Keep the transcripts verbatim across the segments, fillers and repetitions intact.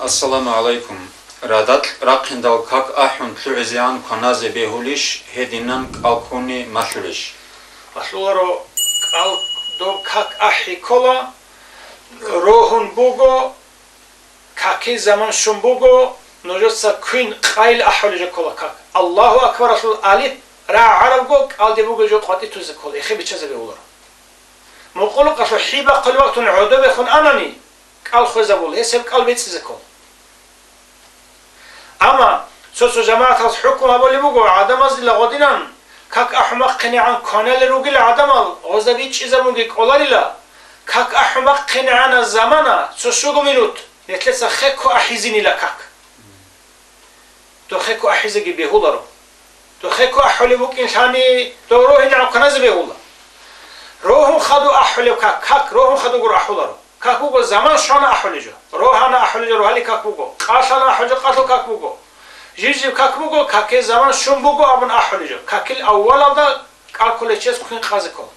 Ассаламу гӀалайкум. Радакь рахъиндал как ахӀун лъугӀизегӀан кваназе бегьулищ, гьединан кӀал ккуни малъулищ? Малъуларо, кӀал доб как ахӀи ккола, рогьун буго, какил заман щун буго, нужеца квен къайил ахӀулел жо ккола как. Аллагьу акбаралъул алип рагӀарабго кӀалде бугел жо къватӀи тузе ккола, эхе биччазе бегьуларо. Мукъулукъалъул хӀи бахъулеб вахтун гӀодобехун анани, кӀал хвезабула, гьес гьеб кӀал бецӀизе ккола. Амма цо-цо жамагӀаталъ хӀукму гьабулеб буго, гӀадамазила гъодинан, как ахӀун бахъинегӀан кваналел ругел гӀадамал, гъозда бичӀчӀизабунги кӀоларила, как ахӀун бахъинегӀанаб замана цо щуго минут, нилъеца хекко ахӀизинила как. Дохеко ахӀизеги бегьуларо. Дохеко ахӀулеб букӀин лъани, дов рогьинегӀан кваназе бегьула. Рогьун хадуб ахӀулеб как, как рогьун хадуб гуро ахӀуларо. Как буго заман щвана ахӀулел жо. Рогьана ахӀулел жо, рогьалил как буго. Къалъана ахӀулел жо, къалъул как буго. Жиб-жиб как буго, какил заман щун буго абун ахӀулел жо. Какил аввалалда кӀал кколев чияс квен къазе ккола.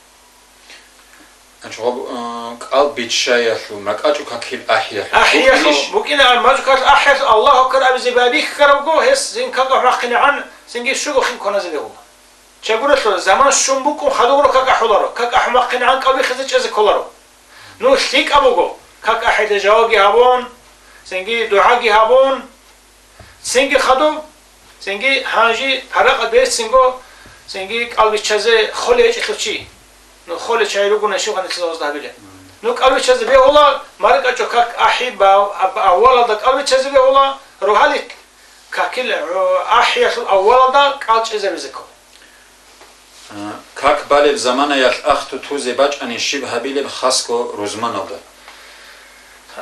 Гьанже гъоб, э, кӀал биччаялъул, макьачӀу какил ахӀиялъул. АхӀиялъул, букӀинищ? БукӀина, мажу какил ахӀиялъул Аллагьу акбар абизе байбихьарабго, гьес зин как ахӀун бахъинегӀан, зинги щуго хин кваназе бегьула. Чагуралъур, заман щун букӀун хадуб гуро как ахӀуларо, как ахӀун бахъинегӀан кӀал биххизе чӀезе кколаро. Ну, лъикӀаб буго, как ахӀиялъе жавабги гьабун, зинги дугӀаги гьабун, Цинги хадуб, цинги гьанже гьаракь берцинго, цинги кӀал биччазе холей гьечӀелъул чи. Ну, холей чагӀи ругони щиб гьанилъ гьезда гьабилеб. Ну, кӀал биччазе бегьула, маркӀачӀул как ахӀи ба-, аб-, аввалалда кӀал биччазе бегьула, рогьалил какил, гӀо, ахӀиялъул аввалалда кӀал чӀезабизе ккола. А, как балеб заманаялъ ахту тузе бачӀани щиб гьабилеб хасго рузманалда?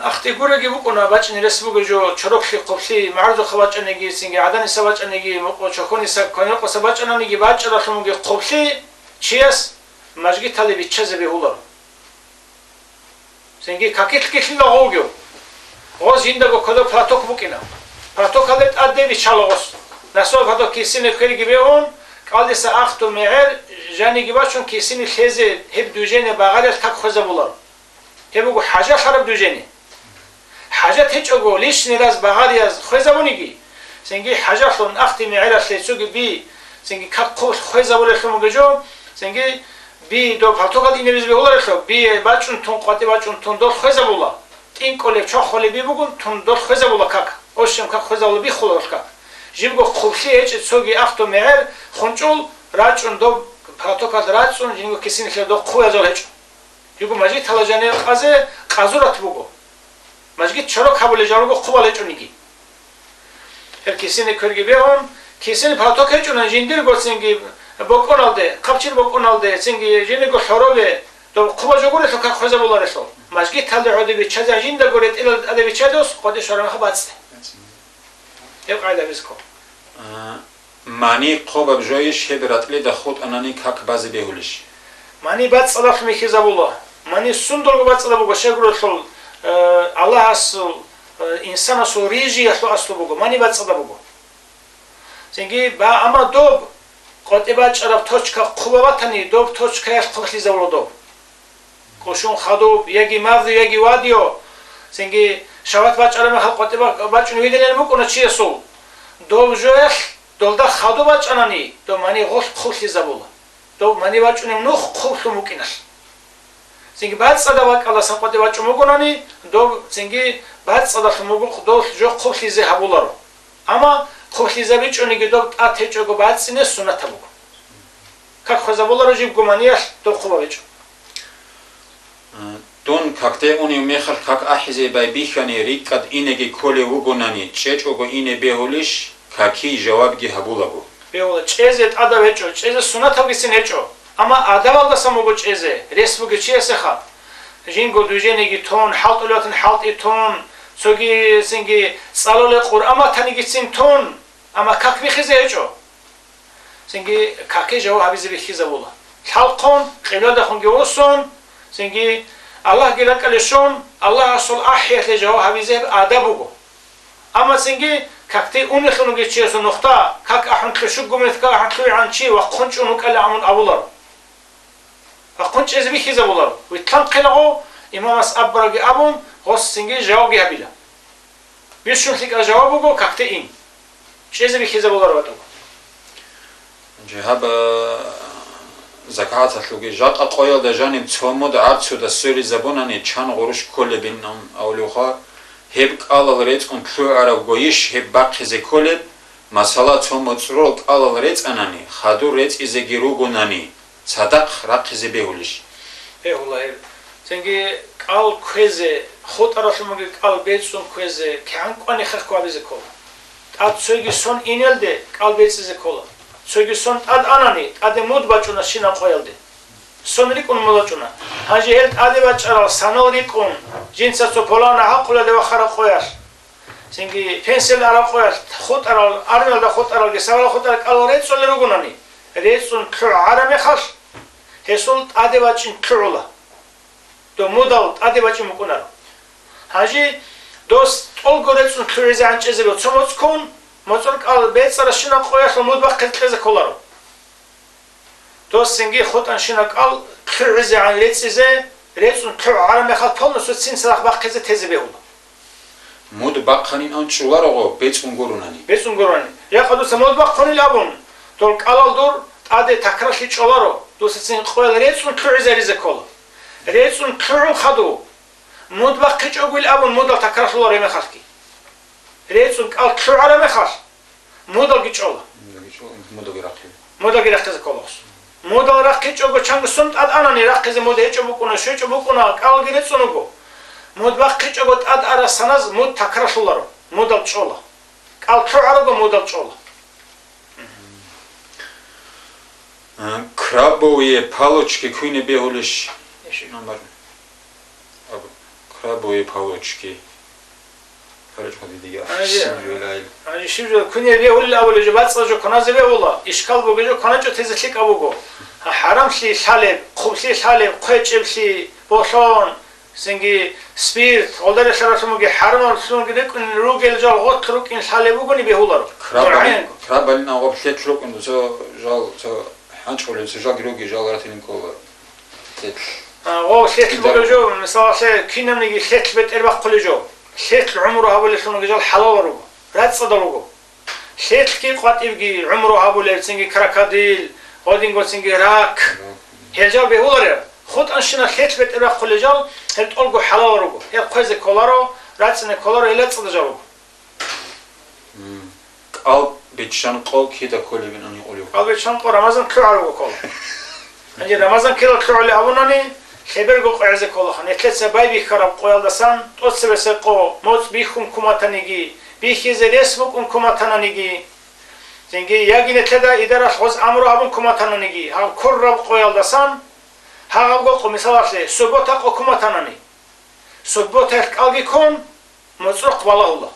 Ахти гуреги букӀуна бачӀине рес буго жо, чороклъи, хъублъи, магӀарудухъа бачӀаниги, цинги гӀаданиса бачӀаниги, мукъу чохьониса, кваниркъоса бачӀананиги, бачӀаралъун бугеб хъублъи чияс мажгиталде биччазе бегьуларо. Цинги какилъ-килъила гъов вугев. Гъоз жиндаго кодоб платок букӀина. Платокалде тӀаде биччала гъос. Носовой платок кисине кверги бегьун, кӀалдиса ахту мегӀер жаниги бачун кисине лъезе гьеб движение багъарилъ как хвезабуларо. Гьеб буго хӀажалъараб движение. ХӀажат гьечӀого лишний раз багъарияз хвезабуниги, цинги хӀажалъун ахти мегӀералъе цоги би, цинги как хъублъи хвезабулелъун бугеб жо, цинги би доб палтогал инебизе бегьуларелъул, би бачӀун тун, къватӀи бачӀун тун дол хвезабула. ТӀинкӀолеб, чвахулеб би бугун тун дол хвезабула как. Ощем как хвезабула биххула дол как. Жибго хъублъи гьечӀеб цоги ахту мегӀер хунчӀул рачӀун доб палтокалда рацӀцӀун жинго кисинилъе дол хъуязул гьечӀо. Жибго мажгиталда жанир къазе къазурат буго. Мажгит чорок гьабулел жал руго хъубал гьечӀониги. Гьеб кисине кверги бегьун, кисине палток гьечӀунан жиндирго цинги бокӀоналде, хъабчир бокӀоналде, цинги жиндирго лъоробе, доб хъуба жо гурелъул как хвезабуларелъул. Мажгиталде гӀодобиччазе жиндаго ретӀелалде тӀаде биччадус, къватӀи щвараб мехалъ бацӀцӀе. Гьеб къайда бизго. А, Мани хъубаб жойищ гьеб ратӀлида хутӀанани как базе бегьулищ? Мани бацӀцӀадалъун бихьизабула. Мани сундулго бацӀцӀадаб буго, щайгурелъул, э, Аллагьасул, э, инсанасул рижиялъул аслу буго, мани бацӀцӀадаб буго. Цинги ба-, амма доб къватӀи бачӀараб точка хъуба батани, доб точкаялъ хъублъизабула доб. Кушун хадуб, яги мавзу, яги вадио, цинги шагьват бачӀараб мехалъ къватӀи ба-, бачӀун видилан букӀуна чиясул. Доб жоялъ, долда хадуб бачӀанани, доб мани гъолъ хъублъизабула. Доб мани бачӀунеб нух хъублъун букӀиналъ. Цинги бацӀцӀадаб бакӀалдасан къватӀи бачӀун бугонани, доб цинги бацӀцӀадалъун буго, дол жо хъублъизе гьабуларо. Амма хъублъизабичӀониги доб тӀад гьечӀого бацӀцӀине суннатаб буго. Как хвезабуларо жибго маниялъ доб хъуба гьечӀо. Дун какде унев мехалъ как ахӀизе байбихьани рикӀкӀад инеги кколев вугонани, чӀечӀого ине бегьулищ, какий жавабги гьабулаго? Бегьула, чӀезе тӀадаб гьечӀо, чӀезе суннатабгицин гьечӀо. Амма адабалдасан буго чӀезе, рес бугев чиясеха. Жинго движениеги тун, хӀалтӀулев ватани хӀалтӀи тун, цоги цинги цӀалулел Къуръан батанигицин тун, амма как бихизе гьечӀо. Цинги каке жаваб гьабизе бихьизабула. Лъалхъун, къиблаялдехунги вуссун, цинги Аллагьги ракӀалде щун, Аллагьасул ахӀиялъе жаваб гьабизе гьеб адаб буго. Амма цинги какде унелъун вугев чиясул нухда, как ахӀун лъу-, щуго минут как ахӀун лъугӀан чи вахъун чӀун вукӀала амун абуларо. Вахъун чӀезе бихьизабуларо. Витлъанхъилаго имамас аббарабги абун, гъос цинги жавабги гьабила. Бищун лъикӀал жаваб буго, какде ин. ЧӀезе бихьизабуларо батӀаго. Жигьаб, а, закагӀаталъулги жакъа къоялда жаниб цо муд гӀарцуда сверизабунани, чан гъурущ кколебин абулевха, гьеб кӀалал рецӀун лъугӀарабгойищ гьеб бахъизе кколеб? Масала, цо моцӀрол кӀалал рецӀанани, хадур рецӀизеги ругонани, цадахъ рахъизе бегьулищ? Бегьула гьеб. Цинги кӀал кквезе, хутӀаралъумаги кӀал бецӀун кквезе, кигӀан кӀвани хехго гьабизе ккола. ТӀад цойги сон инелде кӀал бецӀизе ккола. Цойги сон тӀад анани, тӀаде муд бачӀуна щинаб къоялде. Сон рикӀкӀун муд бачӀуна. Гьанже гьел тӀаде бачӀарал санал рикӀкӀун, жинца цо пулана гьакъулалде вахараб къоялъ, цинги пенсиялде араб къоялъ хутӀарал, армиялда хутӀаралги, сабарал хутӀарал кӀалал рецӀцӀулел ругонани, рецӀцӀун лъугӀараб мехалъ, гьесул тӀаде бачӀин лъугӀула. Дов мудал тӀаде бачӀин букӀунаро. Гьанже дос тӀолго рецӀцӀун лъугӀизегӀан чӀезе бегьула, цо моцӀ ккун, моцӀрол кӀал бецӀарабщинаб къоялъул муд бахъизе кьезе кколаро. Дос цинги хутӀанщинаб кӀал лъугӀизегӀан рецӀизе, рецӀцӀун лъугӀараб мехалъ полностью цин цадахъ бахъизе тезе бегьула. Муд бахъанин анчӀуларого бецӀун гуронани. БецӀун гуронани. Якъа дуца муд бахъунил абун, дол кӀалал дур тӀаде такрарлъи чӀоларо, дуца цин къоял рецӀцӀун лъугӀизаризе ккола. РецӀцӀун лъугӀун хадув, муд бахъичӀогойил абун мудал такрарлъуларо гьеб мехалъги. РецӀцӀун кӀал лъугӀараб мехалъ, мудалги чӀола. Мудалги чӀола, мудалги рахъизе. Мудалги рахъизе ккола гъос. Мудал рахъичӀого чанго сон тӀад анани, рахъизе муд гьечӀо букӀуна, щвечӀо букӀуна, кӀалги рецӀцӀун вуго. Муд бахъичӀого тӀад арасаназ муд такрарлъуларо, мудал чӀола. КӀал лъугӀарого мудал чӀола. А, крабовые палочки куйне бегьулищ? Иши. Номер. Абу, крабовые палочки. Палочка дидиги Гьанже, ахӀсин жо лайил. Гьанже щиб жо куне бегьулел абулеб жо, бацӀцӀал жо кваназе бегьула, ишкал бугеб жо кваначӀо тезе лъикӀаб буго. ХӀарамлъи лъалеб, хъублъи лъалеб, хъвечӀеблъи, болъон, цинги спирт, гъолдарелъаралъумаги хӀарамалъумаги рекӀун ругел жал гъорлъ рукӀин лъалеб бугони бегьуларо. Крабали-, МугӀен. Крабалин гъоб лъелъ рукӀун, цо жал, цо хӀанчӀулел, цо жалги руги, жал ратилин ккола. Лъелъ. А, гъо, лъелъ Идар. Бугеб жо, мисалалъе, кинабниги лъелъ бетӀер бахъулеб жо. Лъелъ гӀумру гьабулелъулги жал хӀалалал руго, рацӀцӀадал руго. Лъелъги къватӀибги гӀумру гьабулеб, цинги крокодил, гъодинго цинги рак. Гьел жал бегьуларел. ХутӀанщина лъелъ бетӀер бахъулел жал, гьел тӀолго хӀалалал руго. Гьел хъвезе кколаро, рацӀцӀине кколаро, гьел рацӀцӀадал жал руго. М. КӀал биччан къо кида кколебин ани къулев? КӀал биччан къо Рамазан лъугӀарабго ккола. Гьанже Рамазан кида лъугӀулеб абунани, лъеберго къо гӀезе кколаха. Нилъеца байбихьараб къоялдасан, тӀоцебесеб къо, моцӀ бихьун куматаниги, бихьизе рес букӀун куматананиги, цинги яги нилъеда идаралъ гъоз амру гьабун куматананиги, гьаб ккураб къоялдасан, гьагъабго къо, мисалалъе, суббота къо куматанани. Субботаялъ кӀалги ккун, моцӀрохъ балагьула.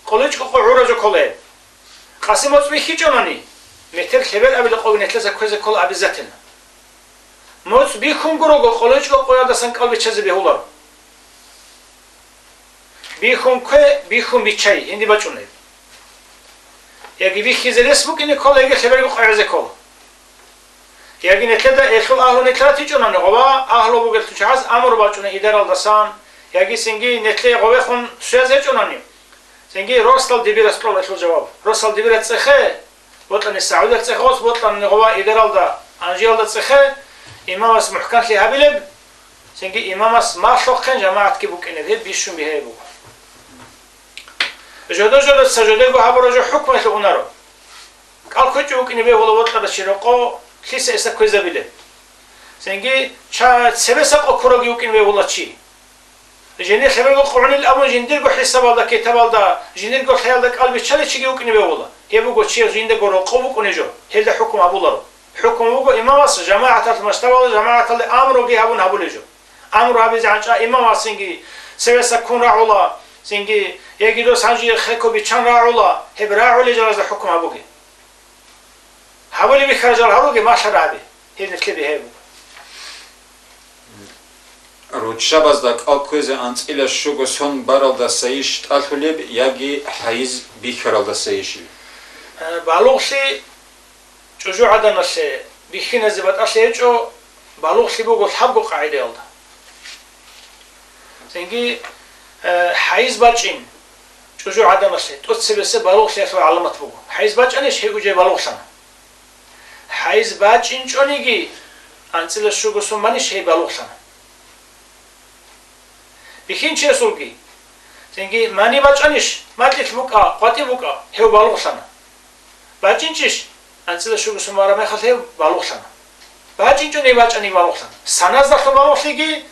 КъолечӀго къо гӀура жо ккола гьеб. Къаси моцӀ бихьичӀонани, метер лъебер абила къоги нилъеца кквезе ккола обязательно. МоцӀ бихьун гурого, къолечӀго къоялдасан кӀал биччазе бегьуларо. Бихьун ккве, бихьун биччай, гьениб бачӀунеб. Яги бихьизе рес букӀине ккола, яги лъеберго къо гӀезе ккола. Яги нилъеда элъул агьлу нилъ ратичӀунани, гъова агьлу бугелъул чагӀаз амру бачӀуна идаралдасан, яги цинги нилъее гъовехун суяз гьечӀунани. Цинги росдал дибирас кьола элъул жаваб. Росдал дибирас цӀехе, бокьани СагӀудиялда цӀехе, гъос бокьани гъова идаралда, Анжиялда цӀехе, имамас мухӀканлъи гьабилеб, цинги имамас малъухъен жамагӀатги букӀинеб, гьеб бищун бигьаяб буго. Жодо-жодоца жодего гьабураб жо хӀукмуялъ унаро. КӀал кквечӀев вукӀине бегьула вокьарав чи рокъо, лъиса гьесда кквезабилеб. Цинги ча-, цебеса къо ккуравги вукӀине бегьула чи. Жиндир лъеберго къо гӀунил абун жиндирго хӀисабалда, китабалда, жиндирго лъаялда кӀал биччалев чиги вукӀине бегьула. Гьеб буго чияв жиндаго рокъов букӀунев жо, гьелда хӀукму гьабуларо. ХӀукму буго имамас жамагӀаталъ масштабалда жамагӀаталде амруги гьабун гьабулев жо. Амру гьабизе гьанчӀа имамасинги цевеса ккун рагӀула, цинги яги дос гьанже хеко биччан рагӀула, гьеб рагӀулел жалазда хӀукму гьабуге. Гьабулеб бихьараб жал гьабуге, малъа рагӀаби, гьел нилъеда бигьаяб буго. Руччабазда кӀал кквезе анцӀила щуго сон баралдасайищ тӀалъулеб яги хӀайз бихьаралдасайищ? Э, балугълъи чӀужугӀаданалъе бихьиназе батӀалъи гьечӀо, балугълъи буго лъабго къагӀидаялда. Цинги, э, хӀайз бачӀин, чӀужугӀаданалъе, тӀоцебесеб балугълъиялъул гӀаламат буго. ХӀайз бачӀанищ, гьей уже балугълъана. ХӀайз бачӀинчӀониги, анцӀила щуго сон манищ, гьей балугълъана. Бихьинчиясулги, цинги мани бачӀанищ, макьилъ букӀа, къватӀиб букӀа, гьев балугълъана. БачӀинчӀищ, анцӀила щуго сон бараб мехалъ гьев балугълъана. БачӀинчӀони бачӀани балугълъана. Саназдалъун балугълъиги,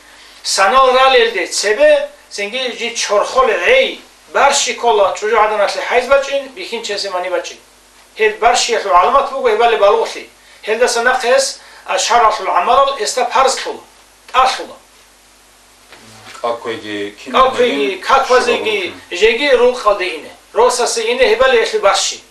санал ралелде цебе, цинги жий чорхол гӀей, барщи ккола чӀужугӀаданалъе хӀайз бачӀин, бихьинчиясе мани бачӀин. Гьеб барщиялъул гӀаламат буго гьебали балугълъи. Гьелдаса нахъе гьес, а, шаргӀалъул гӀамалал гьесда парзлъула, тӀалъула. КӀалкквейги, кинаб кӀалкквейги, мегин, какбазеги, щибаб рукӀин? Жеги рукъалде ине. Росасе ине гьебали гьелъи барщи.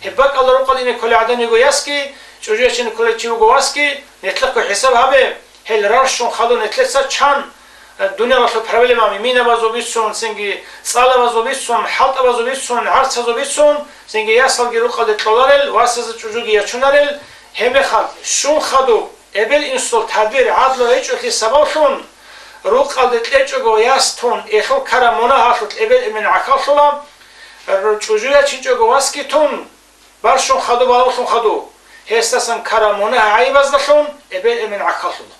Гьеб бакӀалда рукъалде ине кколей гӀадан йиго ясги, чӀужуячине кколей чи вуго васги, нилъехъго хӀисаб гьабе, гьел рарщун хадур нилъеца чан, э, дуниялалъул проблемаби, минабазул бицун, цинги цӀалабазул бицун, хӀалтӀабазул бицун, гӀарцазул бицун, цинги ясалги рукъалде кьоларел, васазе чӀужуги ячунарел, гьеб мехалъ щун хадуб, эбел-инсул тадбир гӀадлу гьечӀолъи сабаблъун, рукъалде кьечӀого яс тун, гьелъул ккараб мунагьалъулъ эбел-эмен гӀахьаллъула, р-, чӀужу ячинчӀого васги тун, барщун хадуб, балугълъун хадуб, гьесдасан ккараб мунагь-гӀайибаздалъун эбел-эмен гӀахьаллъула.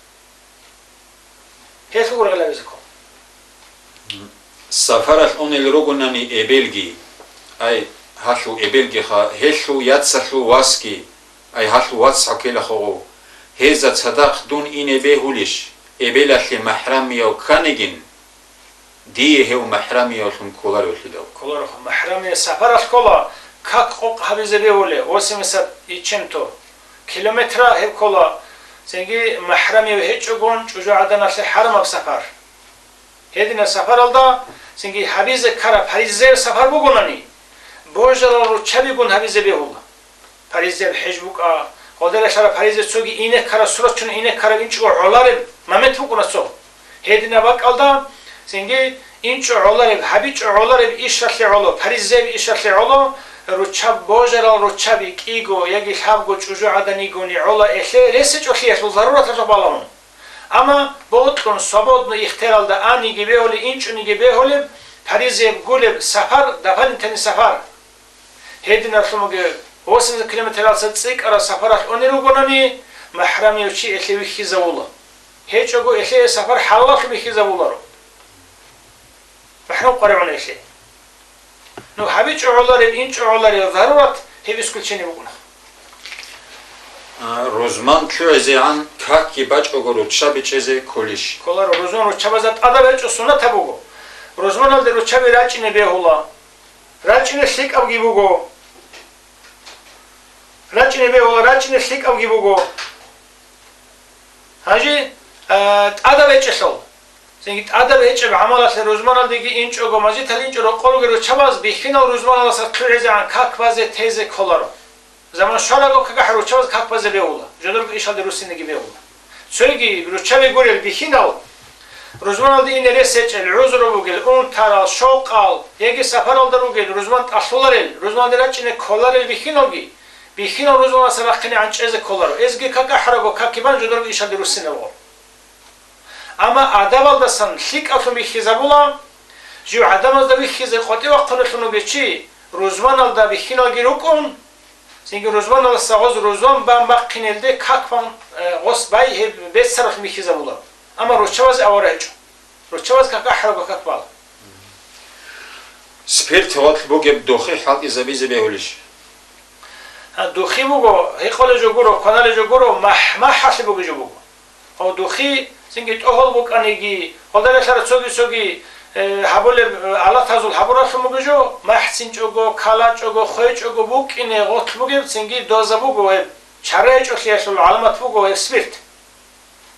Гьелъул ургъелабизе ккола. Сапаралъ унел ругонани эбелги, ай, гьалъул эбелгиха, гьелъул яцалъул васги, ай, гьалъул вац гьаккелахъого, гьезда цадахъ дун ине бегьулищ, эбелалъе махӀрамияв кканигин, дие гьев махӀрамиявлъун кколаревлъидал? Кколаро, махӀрамияв сапаралъ ккола, как къокъ гьабизе бегьулев, восемьдесят и чем-то километра гьеб ккола, цинги махӀрамияв гьечӀогун чӀужугӀаданалъе хӀарамаб сапар. Гьединаб сапаралда цинги гьабизе ккараб паризаяб сапар бугонани, божарал руччабигун гьабизе бегьула. Паризаяб хӀеж букӀа, гъолда релълъараб паризаяб цоги ине ккараб, сурат ччун ине ккараб инчӀого гӀолареб момент букӀуна цо. Гьединаб бакӀалда цинги инчӀого гӀолареб, гьабичӀого гӀолареб ишалъе гӀоло, паризаяб ишалъе гӀоло, руччаб, божарал руччаби кӀиго яги лъабго чӀужугӀадан йигони гӀола, гьелъе ресечӀолъиялъул зарураталъухъ балагьун. Амма бокьун, свободно ихтияралда аниги бегьулеб, инчӀониги бегьулеб, паризаяб гулеб сапар, дополнительный сапар. Гьединаб лъун бугеб, восемьдесят километралдаса цӀикӀкӀараб сапаралъ унел ругонани, махӀрамияв чи гьелъе вихьизавула. ГьечӀого гьелъе сапар хӀалаллъун вихьизавуларо. МахӀрум къваригӀуна гьелъе. Ну, гьабичӀого гӀолареб, инчӀого гӀолареб зарурат гьеб исключение букӀуна. А, рузман лъугӀизегӀан какги бачӀого руччаби чӀезе кколищ? Кколаро, рузман руччабазда тӀадаб гьечӀо, суннатаб буго. Рузманалде руччаби рачӀине бегьула. РачӀине лъикӀабги буго. РачӀине бегьула, рачӀине лъикӀабги буго. Гьанже, а, тӀадаб гьечӀелъул. Цинги тӀадаб гьечӀеб гӀамалалъе рузманалдеги инчӀого, мажгиталде инчӀого рокъор ругел руччабаз бихьинал рузманалдаса лъугӀизегӀан как базе тезе кколаро. Заман щвалаго какахӀ руччабаз как базе бегьула, жодорго ишалде руссинеги бегьула. Цоги руччаби гурел бихьинал, рузманалде ине рес гьечӀел, гӀузру бугел, унтарал, щокъал, яги сапаралда ругел, рузман тӀалъуларел, рузманалде рачӀине кколарел бихьиналги, бихьинал рузманалдаса рахъинегӀан чӀезе кколаро, эзги как ахӀарабго какги бан жодорго ишалде руссинелго. Амма адабалдасан лъикӀаблъун бихьизабула, жив гӀадамазда вихьизе къватӀив вахъунелъун вугев чи, рузманалда бихьиналги рукӀун, цинги рузманалдаса гъоз рузман бан бахъинелде как бан, э, гъос бай гьеб беццаралъун бихьизабула. Амма руччабазе авара гьечӀо. Руччабаз как ахӀарабго как бала. Спирт гъорлъ бугеб духи хӀалтӀизабизе бегьулищ? А, духи буго, гьекъолеб жо гуро, кваналеб жо гуро, махӀ-, махӀалъе бугеб жо буго. Гьав духи цинги тӀогьол букӀаниги, гъолда релълъараб цоги-цоги, э, гьабулеб, э, алатазул гьабуралъун бугеб жо, махӀцинчӀого, калачӀого, хвечӀого букӀине гъорлъ бугеб, цинги доза буго гьеб, чара гьечӀолъиялъул гӀаламат буго гьеб спирт.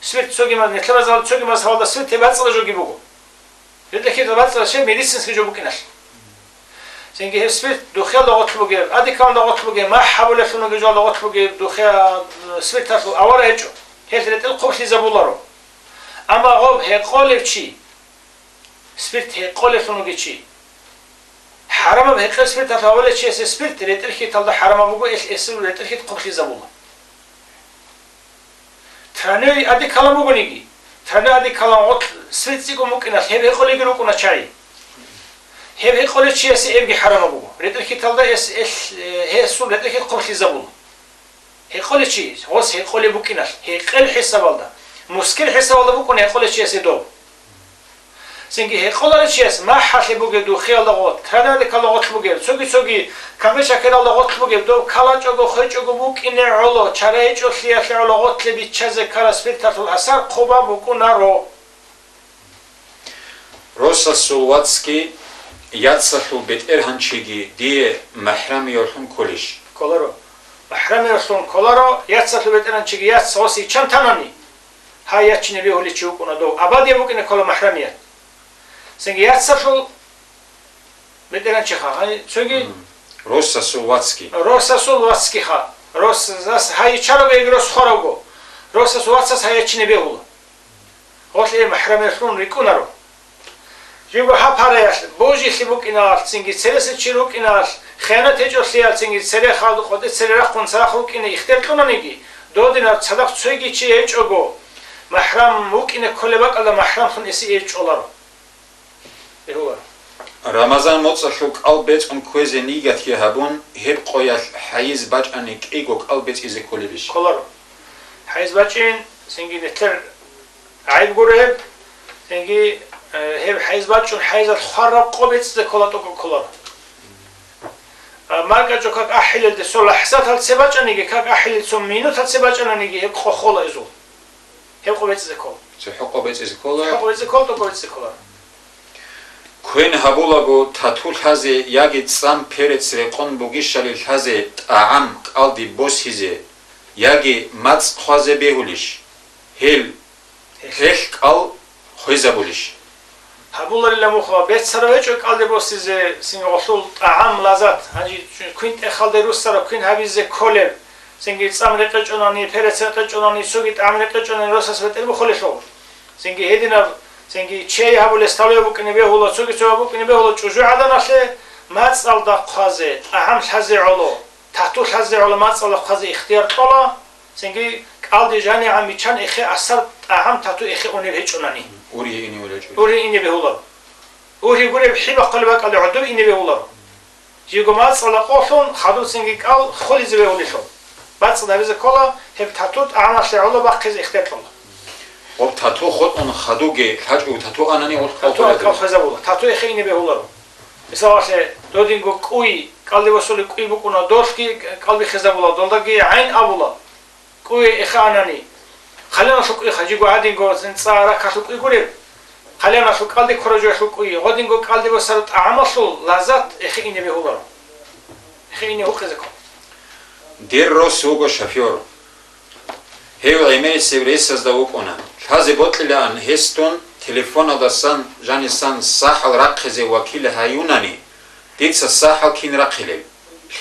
Спирт цоги маз-, нилъер мазгьаб-, цоги мазгьабалда спирт гьеб бацӀцӀала жоги буго. Гьеб дехьидал бацӀцӀала щай медицинский жо букӀиналъ. Цинги гьеб спирт духиялда гъорлъ бугеб, одеколондалда гъорлъ бугеб, махӀ гьабулелъун вугеб жоялда гъорлъ бугеб духия-, спирталъул авара гьечӀо. Гьелъ ретӀел хъублъизабуларо. Амма гъоб гьекъолев чи, спирт гьекъолевлъун вугев чи, хӀарамаб гьекъел спирталъ гьавулев чиясе спирт ретӀел хьиталда хӀарамаб буго, гьелъ гьесул ретӀел хьит хъублъизабула. Тройной одеколон бугониги, тройной одеколон гъорлъ спирт цӀикӀкӀун букӀиналъ гьеб гьекъолевги рукӀуна чагӀи. Гьеб гьекъолев чиясе эбги хӀарамаб буго. РетӀел хьиталда эс, эл, э, гьесул ретӀел хьит хъублъизабула. Гьекъолев чи, гъос гьекъолеб букӀиналъ, гьекъел хӀисабалда, мускил хӀисабалда букӀун гьекъолев чиясе доб. Цинги гьекъоларев чияс махӀалъе бугеб духиялда гъотлъ, краденикалда гъотлъ бугеб, цоги-цоги камбечакералда гъотлъ бугеб, доб калачӀого, хвечӀого букӀине гӀоло, чара гьечӀолъиялъе гӀоло гъотлъе биччазе ккараб спирталъул асар хъубаб букӀунаро. Росасул вацги яцалъул бетӀергьанчиги дие махӀрамиявлъун кколищ? Кколаро. МахӀрамиявлъун кколаро, яцалъул бетӀергьанчиги яц гъос иччан танани, гьай ячине бегьулев чи вукӀуна дов, абадияб букӀине ккола махӀрамият. Цинги яцалъул бетӀергьанчиха, гьай, цоги М. Росасул вацги. Росасул вацгиха. Росас гьай иччаравго яги рос хваравго, росасул вацас гьай ячине бегьула. Гъолъие махӀрамиялъун рикӀкӀунаро. Жибго гьаб гьараялъ божилъи букӀиналъ, цинги цересел чи рукӀиналъ, хиянат гьечӀолъиялъ, цинги цере хадуб къотӀи цере рахъун цадахъ рукӀине ихтияр кьунаниги, додинаб цадахъ цоги чи гьечӀого, махӀрам вукӀине кколеб бакӀалда махӀрамлъун эсе гьечӀоларо. Бегьуларо. Рамазан моцӀалъул кӀал бецӀун кквезе нигатги гьабун, гьеб къоялъ хӀайз бачӀани кӀиго кӀал бецӀизе кколебищ? Кколаро. ХӀайз бачӀин, цинги нилъер гӀайиб гуро гьеб, цинги, э, гьеб хӀайз бачӀун хӀайзал хвараб къо бецӀизе ккола, тӀокӀаб кколаро. А, маркӀачӀул как ахӀилелде цо лахӀзатал цебе бачӀаниги, как ахӀилел цо минутал цебе бачӀананиги, гьеб къо хола изул. Гьеб къо бецӀизе ккола. ЦохӀо къо бецӀизе ккола. ЦохӀо къо бецӀизе ккола, тӀокӀаб бецӀизе ккола. Квен гьабулаго тату лъазе яги цӀам перец рекъон бугищали лъазе тӀагӀам кӀалди босизе яги мацӀ хъвазе бегьулищ? Гьел, гьелъ кӀал хвезабулищ? Гьабуларила мухъа, беццарав гьечӀо кӀалде босизе, цинги гъолъул тӀагӀам, лазат, гьанже квин тӀехалде руссараб квин гьабизе кколеб, цинги цӀам рекъечӀонани, перец рекъечӀонани, цоги тӀагӀам рекъечӀонани росас бетӀер бухъулелъул. Цинги гьединаб, цинги чей гьабулес тавлуя букӀине бегьула, цоги цо гьаб букӀине бегьула чӀужугӀаданалъе, мацӀалда хъвазе, тӀагӀам лъазе гӀоло, тату лъазе гӀоло мацӀалда хъвазе ихтияр кьола, цинги кӀалде жанигӀан биччан эхе асар тӀагӀам тату эхе унеб гьечӀунани. Ургьи ине гьечӀо. Ургьи ине бегьуларо. Ургьи гуреб хӀи бахъулеб бакӀалде гӀодоб ине бегьуларо. Жиго мацӀалда къолъун хадуб цинги кӀал хулизе бегьулелъул. БацӀцӀад гьабизе ккола, гьеб тату тӀагӀамалъе гӀоло бахъизе ихтияр кьола. Гъоб тату хутӀун хадубги лъачӀого тату анани гъулъ кӀал хвезабула. Тату хвезабула, тату эхе ине бегьуларо. Мисалалъе, додинго кӀуй, кӀалде босулеб кӀуй букӀуна, долъги кӀалби хвезабула, долдаги гӀайн абула. КӀуе эхе анани, хъалиналъул кӀуй хажиго гьадинго цӀа ракалъул кӀуй гуреб, хъалиналъул кӀалде ккоражуялъул кӀуй, гъодинго кӀалде босараб тӀагӀамалъул лазат эхе ине бегьуларо. Эхе ине гьукъизе ккола. Дир рос вуго шофёр. Гьев гӀемерисев ресазда вукӀуна. Лъазе бокьилаан гьесдун телефоналдасан жанисан сахӀал рахъизе вакил гьаюнани, дица сахӀал кин рахъилел,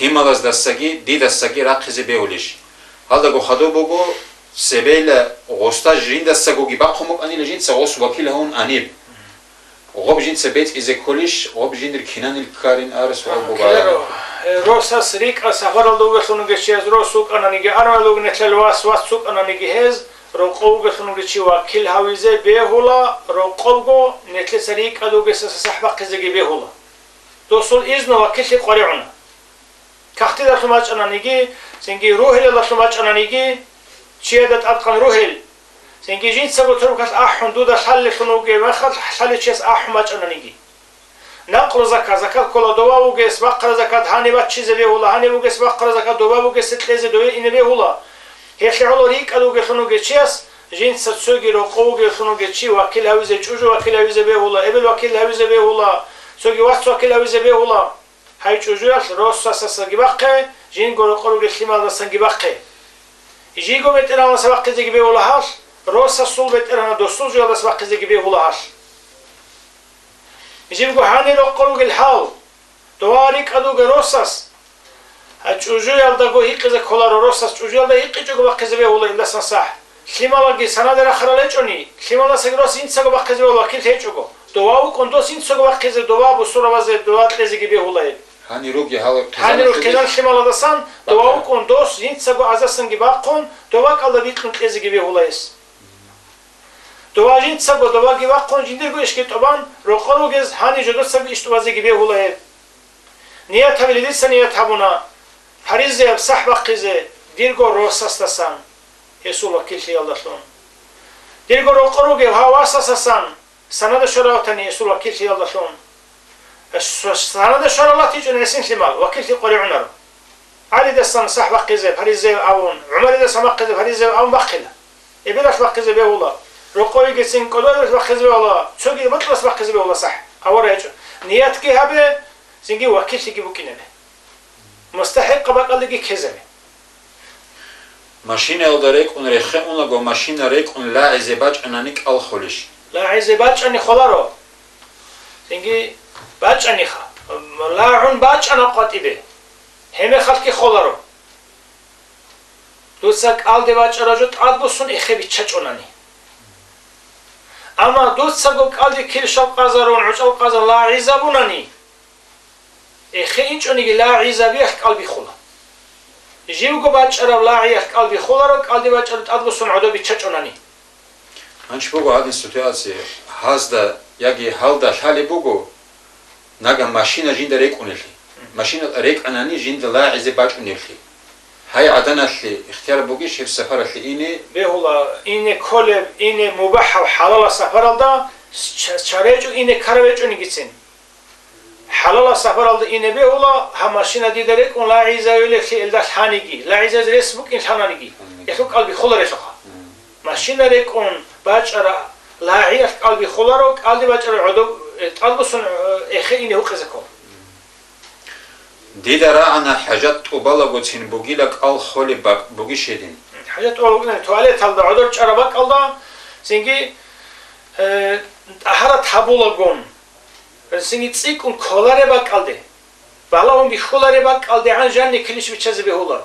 лъималаздасаги дидасаги рахъизе бегьулищ? Гьалдаго хадуб буго, цебейила гъосда жиндасагоги бахъун букӀанила жинца гъос вакил гьавун аниб. Гъоб жинца бецӀизе кколищ, гъоб жиндир кинанил ккарин ар суал буго гьаб. Э, росас рикӀкӀад сапаралда вугелъун вугев чияс рос вукӀананиги, армиялда вугев нилъер вас вац вукӀананиги гьез, рокъов вугелъун вугев чи вакил гьавизе бегьула, рокъовго нилъеца рикӀкӀад вугесаса сахӀ бахъизеги бегьула. Досул изну вакиллъи къваригӀуна. Кагътидалъун бачӀананиги, цинги ругьелалдалъун бачӀананиги, чияда тӀадкъан ругьел, цинги жинцаго туркалъ ахӀун дуда лъалелъун вугеб мехалъ лъалев чияс ахӀун бачӀананиги. Накълу закат, закат ккола дова вугес, бахъараб закат гьаниб баччизе бегьула, гьаниб вугес, бахъараб закат дова вугесде кьезе дове ине бегьула. Гьелъие гӀоло рикӀкӀад вугелъун вугев чияс, жинца цоги рокъов вугевлъун вугев чи вакил гьавизе, чӀужу вакил гьавизе бегьула, эбел вакил гьавизе бегьула, цоги вац вакил гьавизе бегьула. Гьай чӀужуялъ росасасаги бахъе, жинго рокъор ругел лъималдасанги бахъе. Жиго бетӀергьанас бахъизеги бегьула гьалъ, росасул бетӀергьанас досул жоялдас бахъизеги бегьула гьалъ. Жибго гьанир рокъор ругел гьал, дова рикӀкӀад вугев росас, гьай чӀужуялдаго гьикъизе кколаро, росас чӀужуялда гьикъичӀого бахъизе бегьула илдасан сахӀ. Лъималаги санаде рахарал гьечӀони, лъималасаги рос жинцаго бахъизе бегьула вакил гьечӀого. Дова вукӀун дос жинцаго бахъизе, дова бусурабазе дова кьезеги бегьула гьеб. Гьанир ругел гьал, гьанир ругел хъизан лъималдасан дова вукӀун дос жинцаго азасанги бахъун, дова кӀалда бикьун кьезеги бегьула гьес. Дова жинцаго доваги вахъун жиндирго ишги тӀубан, рокъор вугез гьанив жодоцаги иш тӀубазеги бегьула гьеб. Ният гьабиле дица ният гьабуна, гьаризеяб сахӀ бахъизе, дирго росасдасан, гьесул вакиллъиялдалъун. Дирго рокъор вугев гьав васасасан, санада щварав ватани гьесул вакиллъиялдалъун. С-, санада щварав ватичӀони гӀисин лъимал, вакиллъи къваригӀунаро. ГӀалидасан сахӀ бахъизе, гьаризеяв абун, ГӀумаридасан бахъизе, гьаризеяв абун бахъила. Эбелалъ бахъизе бегьула, рокъовегицин кӀодоялъ бахъизе бегьула, цоги бокьулас бахъизе бегьула сахӀ. Авара гьечӀо. Ниятги гьабе, цинги вакиллъиги букӀинабе. МустахӀикъаб бакӀалдеги ккезабе. Машинаялда рекӀун рехе унаго, машина рекӀун лагӀизе бачӀанани кӀал холищ? ЛагӀизе бачӀани холаро. Цинги бачӀаниха. ЛагӀун бачӀана къватӀибе. Гьебмехалъги холаро. Дуца кӀалде бачӀараб жо тӀадбуссун эхе биччачӀунани. Амма дуцаго кӀалде килщал къазарун, гӀучӀал къазарун лагӀизабунани, эхе инчӀониги лагӀизабиялъ кӀал бихула. Живго бачӀараб лагӀиялъ кӀал бихуларо, кӀалде бачӀараб тӀадбуссун гӀодо биччачӀунани. Гьанчи буго гьадин ситуация, гьазда яги гьалда лъалеб буго, нагагь машина жинда рекӀунелъи, машина рекӀанани жинда лагӀизе бачӀунелъи. Гьай гӀаданалъе ихтияр бугищ гьеб сапаралъе ине? Бегьула, ине кколеб, ине мубахӀав хӀалалаб сапаралда, ч-, чаречӀо ине ккараб гьечӀонигицин. ХӀалалаб сапаралда ине бегьула, гьаб машина дида рекӀун лагӀизавилелъи элда лъаниги, лагӀизазе рес букӀин лъананиги, гьелъул кӀал бихуларелъулха. Машина рекӀун бачӀара лагӀиялъ кӀал бихуларо, кӀалде бачӀара гӀодоб, э, тӀадбуссун, э, эхе ине гьукъизе ккола. Дида рагӀана хӀажат тӀубалагоцин бугила кӀал холеб бакӀ бугищ гьедин? ХӀажат тӀубала букӀина туалеталда гӀодор чӀараб бакӀалда, цинги, э, тӀагьарат гьабулагун, цинги цӀикӀкӀун кколареб бакӀалде, балагьун бихьулареб бакӀалдегӀан жанни килищ биччазе бегьуларо.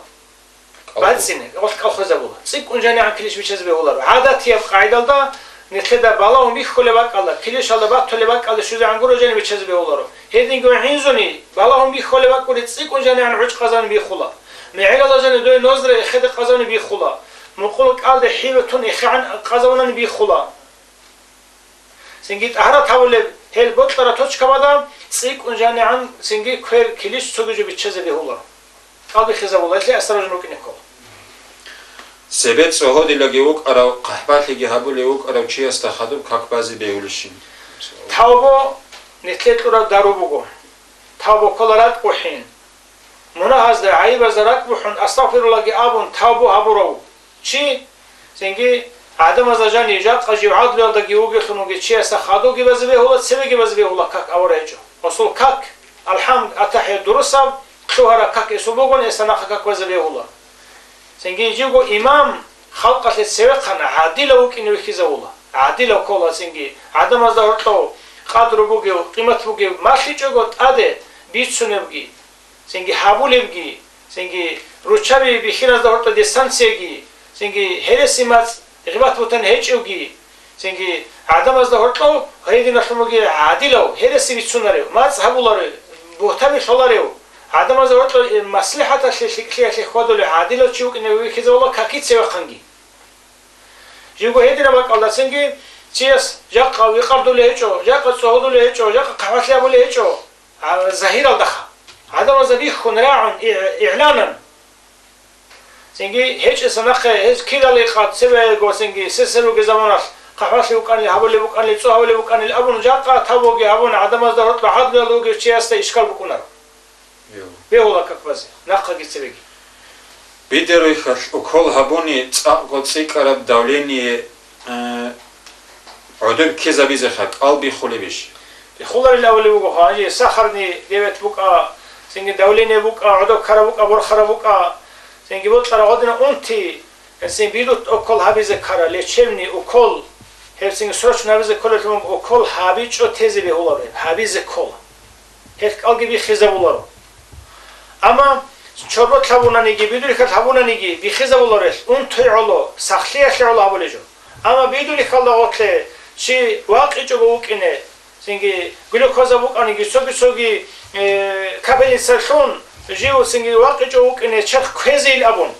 КӀалху- БацӀцӀине, гъолъ кӀалхозабула. ЦӀикӀкӀун жанигӀан килищ биччазе бегьуларо. ГӀадатияб къагӀидалда нилъеда балагьун бихьулеб бакӀалда, килищалда батулеб бакӀалда щвезегӀан гуро жани биччазе бегьуларо. Гьединго гӀинзуни, балагьун бихьулеб бакӀ гури цӀикӀкӀун жанигӀан гӀучӀ къазавни бихула. МегӀерала жани дой нозра эхеде къазавни бихула. Мукъула кӀалде хӀибатун эхегӀан къазавунани бихула. Цинги тӀагьарат гьабулеб гьел бокьараб точкабада цӀикӀкӀун жанигӀан цинги квер килищ цоги жо биччазе бегьуларо. КӀал бихизабула, гьелъие осторожно рукӀине ккола. Цебе цӀогьодилаги вукӀарав, хъахӀбалъиги гьабулев вукӀарав чиясда хадуб как базе бегьулищин? Тавбу нилъе кьураб дару буго. Тавбу ккола ракӀ бухӀин. Мунагьазда, гӀайибазда ракӀ бухӀун, астагъфируллагьги абун, тавбу гьабурав чи, цинги гӀадамазда жанив жакъа жив гӀадлуялдаги вугевлъун вугев чиясда хадубги базе бегьула, цебеги базе бегьула как авара гьечӀо. Гъосул как, алхӀамд, атахӀият дурусаб, лъугьараб как эсул бугони, эса нахъа как базе бегьула. Цинги живго имам халкъалъе цевехъан гӀадилав вукӀине вихьизавула. ГӀадилав ккола цинги гӀадамазда гьоркьов къадру бугев, къимат бугев малъичӀого тӀаде бицунебги, цинги гьабулебги, цинги руччаби бихьиназда гьоркьоб дистанцияги, цинги гьереси мацӀ, гъибат-бугьтан гьечӀевги, цинги гӀадамазда гьоркьов гьединалъун бугев гӀадилав, гьереси бицунарев, мацӀ гьабуларев, бугьтаби лъоларев, гӀадамазда гьоркьов, э, маслихӀаталъе, лъикӀлъиялъе хьвадулев гӀадилав чи вукӀине вихьизавула каки цевехъанги. Живго гьединаб бакӀалда цинги чияс жакъа викъардулей гьечӀо, жакъа цӀогьодулей гьечӀо, жакъа хъахӀбалъи абулей гьечӀо. А, загьиралдаха. ГӀадамазда бихьун рагӀун, игӀ-, игӀланан. Цинги гьечӀеса нахъе гьез кидали къад цебего цинги сесер ругел заманалъ хъахӀбалъи вукӀанил, гьабулеб букӀанил, цо гьабулеб букӀанил абун, жакъа тавбуги гьабун, гӀадамазда гьоркьоб гӀадлуялда вугев чиясда ишкал букӀунаро. Йо. Бегьула как базе, нахъаги цебеги. Бидерихьалъ укол гьабуни цӀакъго цӀикӀкӀараб давление, э, гӀодор ккезабизеха кӀал бихулебищ? Бихуларил абулеб буго, гьанже сахарный диабет букӀа, цинги давление букӀа, гӀодор ккараб букӀа, борхараб букӀа, цинги бокьараб гьадинаб унти, гьесин бидут укол гьабизе ккара, лечебный укол, гьеб цинги срочно гьабизе кколелъул укол гьабичӀо тезе бегьуларо, гьабизе ккола. Гьелъ кӀалги биххизабуларо. Амма чорбот гьабунаниги, бидулихьал гьабунаниги биххизабуларелъ, унтуй гӀоло, сахлъиялъе гӀоло гьабулеб жо. Амма бидулихьалда гъорлъе чи вакъичӀого вукӀине, цинги глюкоза букӀаниги, цоги-цоги, э, капельницалъун жив цинги вакъичӀого вукӀине черх кквезейил абун.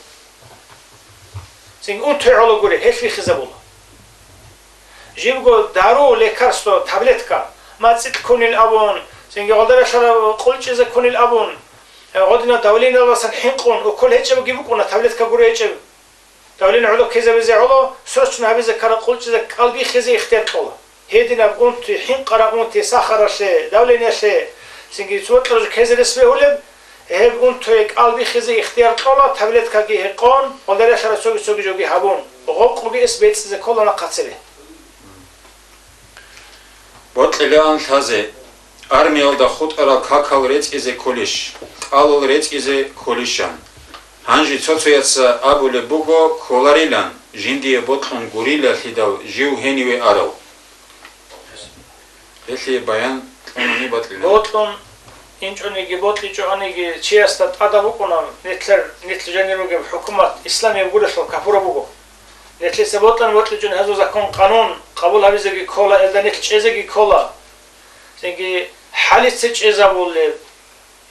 Цинги унтуй гӀоло гури, гьелъ биххизабула. Жибго дару, лекарство, таблетка, мацӀикь ккунил абун, цинги гъолдаралъараб къулчӀизе ккунил абун, э, гъодина давлениялдасан хӀинкъун, укол гьечӀебги букӀуна, таблетка гуро гьечӀеб. Давление гӀоло ккезабизе гӀоло, срочно гьабизе ккараб къулчӀизе кӀал бихизе ихтияр кьола. Гьединаб унти, хӀинкъараб унти, сахаралъе, давлениялъе, цинги цо бокьараб жо ккезе рес бегьулеб, гьеб унтуе кӀал бихизе ихтияр кьола, таблеткаги гьекъон, гъолдаралъараб цоги-цоги жоги гьабун, гъокъуги эс бецӀизе ккола нахъацере. Бокьилаан лъазе, армиялда хутӀарал какал рецӀизе кколищ, кӀалал рецӀизе кколищан. Гьанже цо-цояца абулеб буго кколарилан, жиндие бокьун гурилалъидал жив гьениве арав. Гьелъие баян кьунани бокьила. Бокьун инчӀониги, бокьичӀоаниги чиясда тӀадаб букӀуна, нилъер, нилъ жанир ругеб хӀукумат исламияб гурелъул капураб буго. Нилъеца бокьун бокьичӀони гьазул закон-къанун къабул гьабизеги ккола, элда нилъ чӀезеги ккола. Цинги хӀалица чӀезабулеб,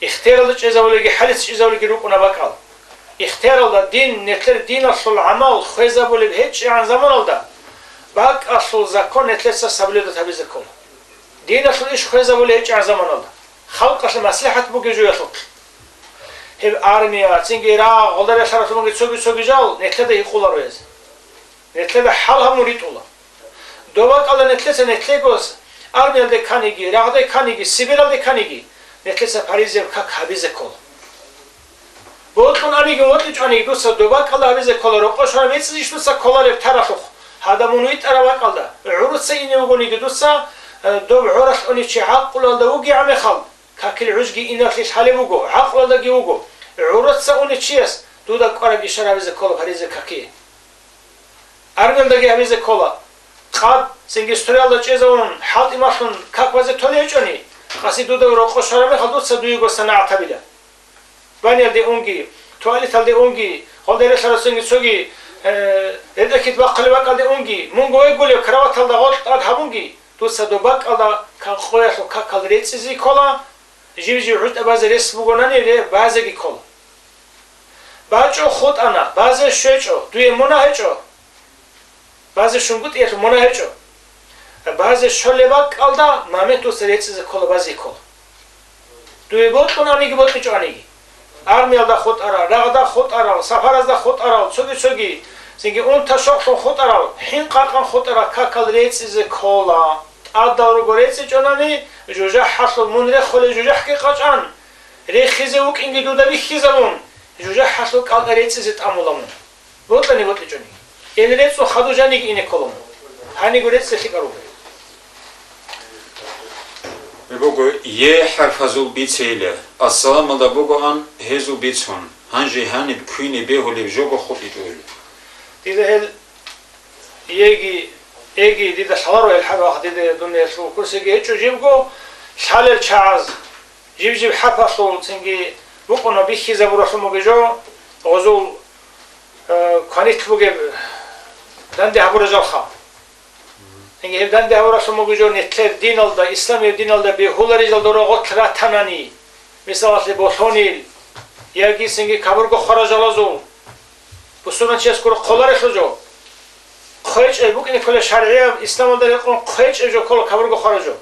ихтияралда чӀезабулеги, хӀалица чӀезабулеги рукӀуна бакӀал. Ихтияралда дин, нилъер диналъул гӀамал хвезабулеб гьечӀегӀан заманалда, бакӀалъул закон нилъеца соблюдать гьабизе ккола. Диналъул иш хвезабулеб гьечӀегӀан заманалда, халкъалъе маслихӀат бугеб жоялъулъ. Гьеб армия, цинги рагъ, гъолдаралъаралъумаги цоги-цоги жал нилъеда гьикъуларо гьез. Нилъеда хӀал гьабун ритӀула. Доб бакӀалда нилъеца нилъего армиялде кканиги, рагъде кканиги, Сибиралде кканиги, нилъеца паризеб как гьабизе ккола. Бокьун аниги, бокьичӀониги дуца доб бакӀалда гьабизе ккола, рокъов щвараб бецӀизе дуца кколареб таралъухъ. Гьадаб мун витӀараб бакӀалда, гӀуруца ине вугониги дуца, э, доб гӀоралъ унев чи гӀакълуялда вугев гӀамехал, какил гӀужги иналъе лъалеб буго, гӀакълуялдаги вуго. ГӀуруца унев чияс дуда кӀвараб ишар гьабизе ккола паризеб какие. Армиялдаги гьабизе ккола. Къад, цинги строялда чӀезавун, хӀалтӀи малъун как базе толей гьечӀони, къаси дуда рокъов щвараб мехалда дуца дуего санагӀат гьабила. Баниялде унги, туалеталде унги, гъолда релълъарасунги цоги, э, ретӀел-кит бахъулеб бакӀалде унги, мунго вегулеб кроваталда гъоркь тӀад гьабунги, дуца доб бакӀалда как къоялъул какал рецӀизе ккола, жив-жив гӀутӀа базе рес бугонани ре-, базеги ккола. БачӀо хутӀана, базе щвечӀо, дуе мунагь гьечӀо. Базе щунгутӀиялъул мунагь гьечӀо. Базе щолеб бакӀалда момент дуца рецӀизе ккола, базе ккола. Дуе бокьун аниги, бокьичӀо аниги. Армиялда хутӀарал, рагъда хутӀарал, сапаразда хутӀарал, цоги-цоги, цинги унта-щокълъун хутӀарал, хӀинкъа-къан хутӀарал какал рецӀизе ккола. ТӀадал руго рецӀичӀонани, жужахӀалъул мун рехулел жужахӀги къачӀан, рехизе вукӀинги дуда бихьизабун, жужахӀалъул кӀалкӀа рецӀизе тӀамула мун. Бокьани бокьичӀони. Ил рецӀун хадур жаниги ине ккола мун. Гьаниго рецӀцӀе лъикӀал руго. Буго, е хӀарфазул бицейилан, ассаламалда бугоан гьезул бицун, гьанже гьаниб квине бегьулеб жого хутӀичӀо. Дида гьел еги, эги, дида лъаларо гьел хӀарф, дида дуниялъул курсиги гьечӀо жибго, лъалел чагӀаз, жиб-жиб хӀарфалъул цинги букӀуна бихьизабуралъун бугеб жо, гъозул, э, кванилъ бугеб данде гьабураб жалха. Цинги гьеб данде гьабуралъун бугеб жо, нилъер диналда, исламияб диналда бегьуларел дора гъорлъ ратанани, мисалалъе, болъонил, яги цинги кабурго хвараб жалазул, бусурманчияс гуро хъоларелъул жо. ХъвечӀеб букӀине ккола шаргӀияб, исламалда рекъон хъвечӀеб жо ккола кабурго хвараб жо.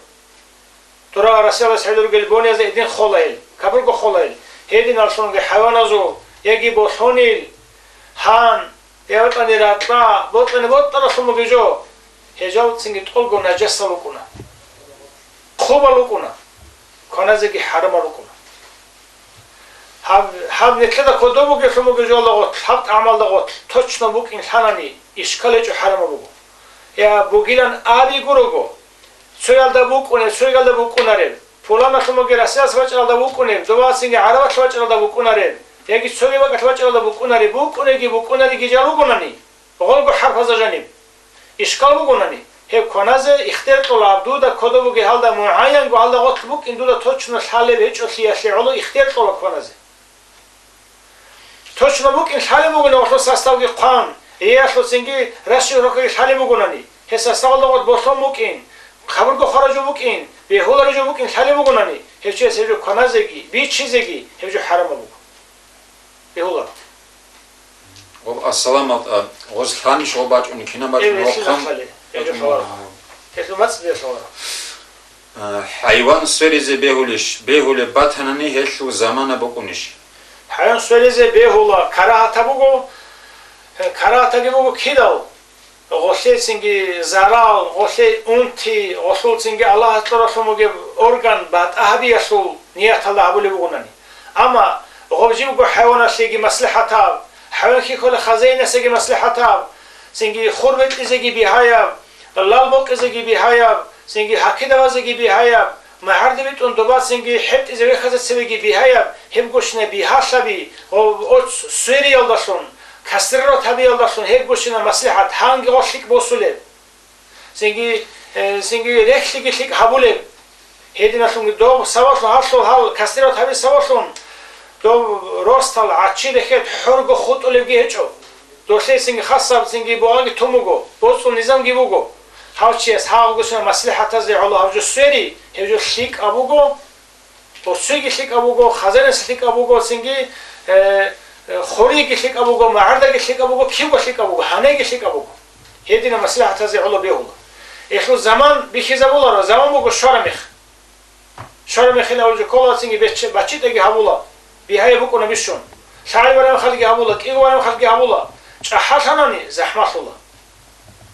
Дора Россиялас хӀедургел бонизда гьедин хъолайил, кабурго хъолайил, гьединаллъунги хӀайваназул, яги болъонил, гьан, я бокьани ракьа, бокьани бокьаралъун бугеб жо, гьезул цинги тӀолго нажасал рукӀуна, хъубал рукӀуна, кваназеги хӀарамал рукӀуна. Гьаб, гьаб нилъеда кодоб бугелъун бугеб жо гъорлъ, гьаб тӀагӀамалда гъорлъ, точно букӀин лъанани, ишкал гьечӀо, хӀарамаб буго. Я бугилан аби гурого, цоялда букӀунеб, цоялда букӀунареб, пуланалъун бугеб Россиялъ бачӀаралда букӀунеб, добацинги ГӀарабалъ бачӀаралда букӀунареб, яги цоги бакӀалъ бачӀаралда букӀунареб, букӀунеги букӀунариги жал ругонани, гъолго хӀарфазда жаниб ишкал бугонани, гьеб кваназе ихтияр кьола, гьаб дуда кодоб бугеб гьалда мугӀайянго гьалда гъорлъ букӀин дуда точно лъалеб гьечӀолъиялъе гӀоло ихтияр кьола кваназе. Точно букӀин лъалеб бугони гъорлъ составги хъван, гьелъул цинги расшифровкаги лъалеб бугонани, гьеб составалда гъорлъ болъон букӀин, кабурго хвараб жо букӀин, бегьулареб жо букӀин лъалеб бугонани, гьев чияс гьеб жо кваназеги, бичизеги гьеб жо хӀарамаб буго. Бегьуларо. Гъоб ассаламалда, гъоз лъанищ гъоб бачӀун, кинаб бачӀун, Эве, гъоб лъила хан хъали, гьеб жо бачӀун халал. Гьелъул мацӀ бегьуларо. А, хӀайван сверизе бегьулищ, бегьулеб батанани гьелъул замана букӀунищ? ХӀайван сверизе бегьула, карагьатаб буго, э, карагьатаги буго кидал, гъолъецинги зарал, гъолъей унти, гъолъулцинги Аллагьас кьуралъун бугеб орган батӀа гьабиялъул нияталда гьабулеб бугонани. Амма гъоб жибго хӀайваналъеги маслихӀатаб, хӀайван хьихьула хазаинасеги маслихӀатаб, цинги хур бекьизеги бигьаяб, лал бокьизеги бигьаяб, цинги хӀакидавазеги бигьаяб, магӀарда битӀун добацинги хӀетӀизе вехазе цевеги бигьаяб, гьеб гощина бигьалъаби ва оц свериялдалъун, кастрировать гьабиялдалъун гьеб гощина маслихӀат гьанги гъо лъикӀ босулеб. Цинги, э, цинги рехлъиги лъикӀ гьабулеб. Гьединалъунги доб сабаблъун гьалъул гьал кастрировать гьабиз сабаблъун доб росдал гӀачи рехет хӀорго хутӀулебги гьечӀо. Долъейсинги хасабцинги бугӀаги тун буго, боцӀул низамги буго. Гьав чияс гьагъугусина маслихӀатазе гӀоло гьав жо свери, гьев жо лъикӀаб буго, Цоги лъикӀаб буго, хазаинас лъикӀаб буго, цинги, э, э, хориги лъикӀаб буго, магӀардаги лъикӀаб буго, кибго лъикӀаб буго, гьанеги лъикӀаб буго. Гьедина маслихӀатазе гӀоло бегьула. Гьелъул заман бихьизабуларо, заман буго щвара мех. Щвара мехила гьав жо ккола, цинги бече-, баччитӀаги гьабула, бигьаяб букӀуна бищун. ЛъагӀел вараб халги гьабула, кӀиго вараб халги гьабула, чӀахӀаллъанани захӀмалъула.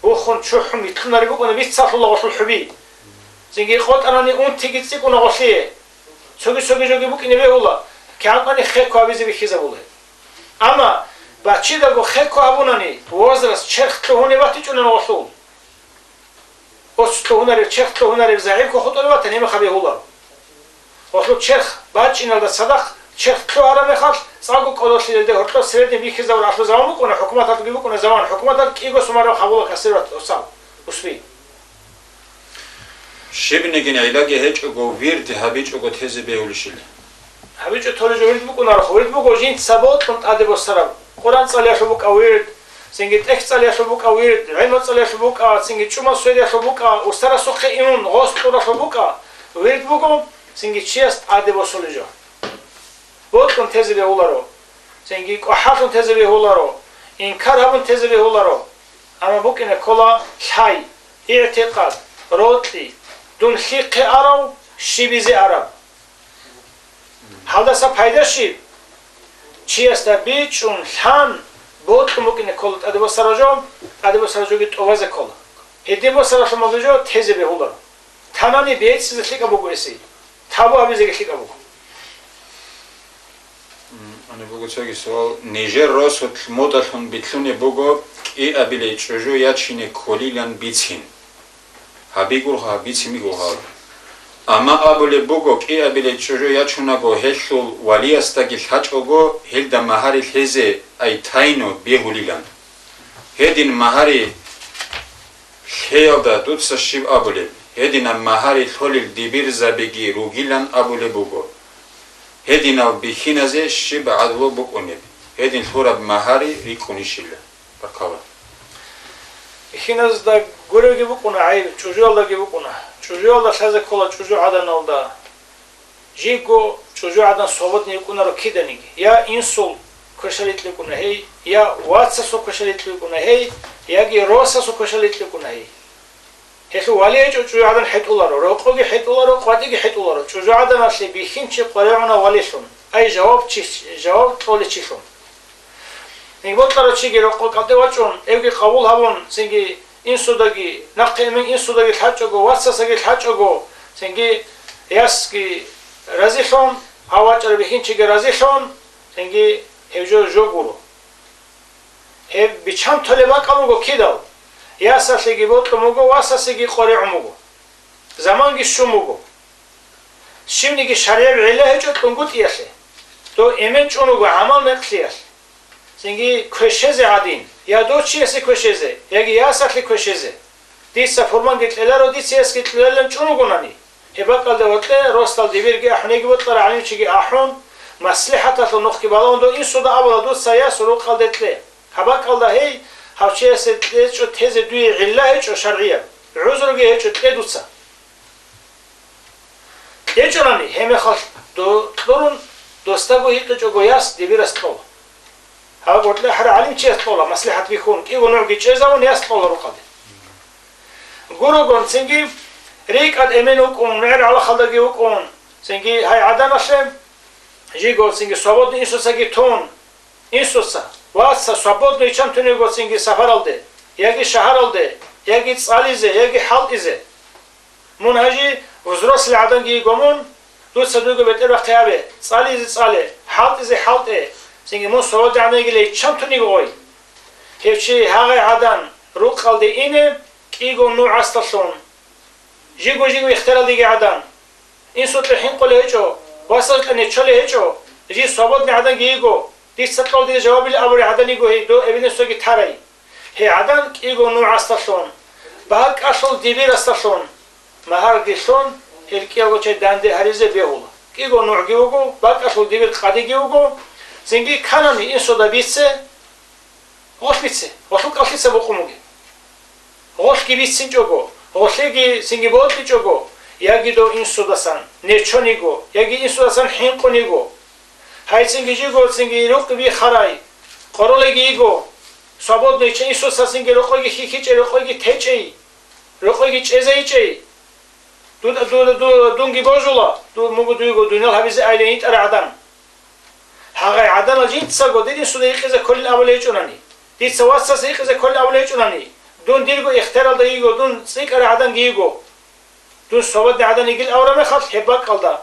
Бухун чухӀун битлъунареб букӀуна, бицалъула гъолъул хӀуби. Цинги къотӀанани унтиги цӀикӀкӀуна гъолъие. Цоги-цоги жоги букӀине бегьула, кигӀан кӀвани хехго гьабизе бихьизабула. Амма бачидаго хехго гьабунани, возраст, черх лъугьунеб батичӀунани гъолъул. Оц лъугьунарев, черх лъугьунарев загӀипго хутӀулев ватани, гьеб мехалъ бегьуларо. Гъолъул черх бачӀиналда цадахъ черх лъугьараб мехалъ, цӀакъго кӀодолъиялде гьоркьоб средний бихьизабураб гьалъул заман букӀуна, хӀукуматалдаги букӀуна заман, хӀукуматалда кӀиго сумарал хабула касират осал, успи. Щибниги гӀиллаги гьечӀого, вирд гьабичӀого тезе бегьулищила? ГьабичӀо толеб жо вирд букӀунарохъо. Вирд буго жинца бокьун тӀаде босараб. Къуран цӀалиялъул букӀа вирд, цинги тӀехь цӀалиялъул букӀа вирд, гӀелму цӀалиялъул букӀа, цинги чӀумал свериялъул букӀа, устарасухъе имун, гъос кьуралъул букӀа. Вирд буго, цинги чияс тӀаде босулеб жо. Бокьун тезе бегьуларо, цинги кӀвахӀаллъун тезе бегьуларо, инкар гьабун тезе бегьуларо. Амма букӀине ккола лъай, игӀтикъад, рокьи, дун лъихъе арав, щибизе араб. Гьалдаса пайда щиб? Чиясда бичӀчӀун, лъан, бокьун букӀине ккола тӀаде босараб жо, тӀаде босараб жоги тӀубазе ккола. Гьедин босаралъун бугеб жо тезе бегьуларо. Тамани бецӀизе лъикӀаб буго гьесие. Тавбу гьабизеги лъикӀаб буго. М, ани буго цоги суал. Нижер росулъ мутӀалъун битлъунеб буго кӀиабилей чӀужу ячине кколилан бицин. Гьабигурха, бицин бигурха. Амма абулеб буго, кӀиабилей чӀужу ячунаго гьелъул валиясдаги лъачӀого, гьелда магьари лъезе, ай тайну бегьулилан. Гьедин магьари лъеялда дуца щиб абулеб? Гьединаб магьари лъолел дибирзабиги ругилан абулеб буго. Гьединал бихьиназе щиб гӀадлу букӀунеб? Гьедин лъураб магьари рикӀкӀунищила? Баркала. Бихьиназда гуревги букӀуна гӀайиб, чӀужуялдаги букӀуна. ЧӀужуялда лъазе ккола чӀужугӀаданалда. Жийго чӀужугӀадан свободный йикӀунаро киданиги, я инсул квешаликь йикӀуна гьей, я вацасул квешаликь йикӀуна гьей, яги росасул квешаликь йикӀуна гьей. Гьелъул вали гьечӀо чӀужугӀадан хӀетӀуларо, рокъоги хӀетӀуларо, къватӀиги хӀетӀуларо, чӀужугӀаданалъе бихьинчи къваригӀуна валилъун, ай жаваб чи, жаваб кьоличилъун. Гьеб бокьарав чиги рокъоб кӀалде вачӀун, эвги къабул гьабун, цинги инсудаги, нахъе эмен инсудаги лъачӀого, вацасаги лъачӀого, цинги ясги разилъун, гьав вачӀарав бихьинчиги разилъун, цинги гьев жо жо гуро. Гьеб биччан толеб бакӀал руго кидал, ясалъеги бокьун буго, васасеги къваригӀун буго. Заманги щун буго. Щибниги шаргӀияб гӀилла гьечӀо кьунгутӀиялъе. Дов эмен чӀун вуго гӀамал-мекълъиялъ. Цинги квешезе гӀадин, я дов чиясе квешезе, яги ясалъе квешезе. Дица пурманги кьеларо, дица ясги кьеларилан чӀун вугонани. Гьеб бакӀалда вокье, росдал дибирги ахӀун, яги бокьарав гӀалимчиги ахӀун, маслихӀаталъул нухги балагьун дов инсуда абула, дуца яс рукъалде кье. Гьаб бакӀалда гьей, гьав чиясе кьечӀо тезе дуе гӀилла гьечӀо шаргӀияб, гӀузруги гьечӀо, кье дуца. КьечӀонани, гьеб мехалъ до-, кьурун, досдаго гьикъичӀого яс дибирас кьола. Гьаб гъоркье гьарав гӀалимчияс кьола, маслихӀат бихьун, кӀиго нугӀги чӀезавун яс кьола рукъалде. Гурогун цинги рикӀкӀад эмен вукӀун, мегӀер гӀалахалдаги вукӀун, цинги гьай гӀаданалъе жиго цинги свободный инсуцаги тун, инсуца, ваца, свободный чан тун йиго цинги сапаралде, яги шагьаралде, яги цӀализе, яги хӀалтӀизе. Мун гьанже взрослый гӀаданги йиго мун, дуца дуйго бетӀерахъе гьабе, цӀализе цӀале, хӀалтӀизе хӀалтӀе, цинги мун свободный гӀадан йигилей чан тун йиго гъой. Гьев чи гьагъай гӀадан рукъалде ине, кӀиго нугӀасдалъун. Жиго-жиго ихтияралдеги гӀадан. Инсукьа хӀинкъулей гьечӀо, васакьа нечолей гьечӀо, жий свободный гӀаданги йиго, дица кьолдие жавабил абурай гӀадан йиго гьей, дов эбел-инсуги тарай. Гьей гӀадан кӀиго нугӀасдалъун, бакӀалъул дибирасдалъун, магьарги лъун, гьел кӀиялго чай данде гьаризе бегьула. КӀиго нугӀги вуго, бакӀалъул дибир къадиги вуго, цинги кканани инсуда бице, гъолъ бице, гъолъул кӀалъица букъун бугеб. Гъолъги бицинчӀого, гъолъеги цинги бокьичӀого, яги дов инсудасан нечониго, яги инсудасан хӀинкъуниго. Гьайцинги жиго цинги рукъ бихарай, къоролеги йиго, свободный чей, инсуца цинги рокъойги хьихьичӀей, рокъойги течӀей, рокъойги чӀезейчӀей. Дуда, дуда, дуда, дунги божула, ду-, мугу дуйго дуниял гьабизе айилан йитӀарай гӀадан. Гьагъай гӀаданал жинцаго дир инсуда гьикъизе кколин абулей гьечӀунани, дица вацасе гьикъизе кколин абулей гьечӀунани, дун дирго ихтияралда йиго, дун цӀикӀкӀарай гӀаданги йиго, дун свободный гӀадан йигил абураб мехалъ, гьеб бакӀалда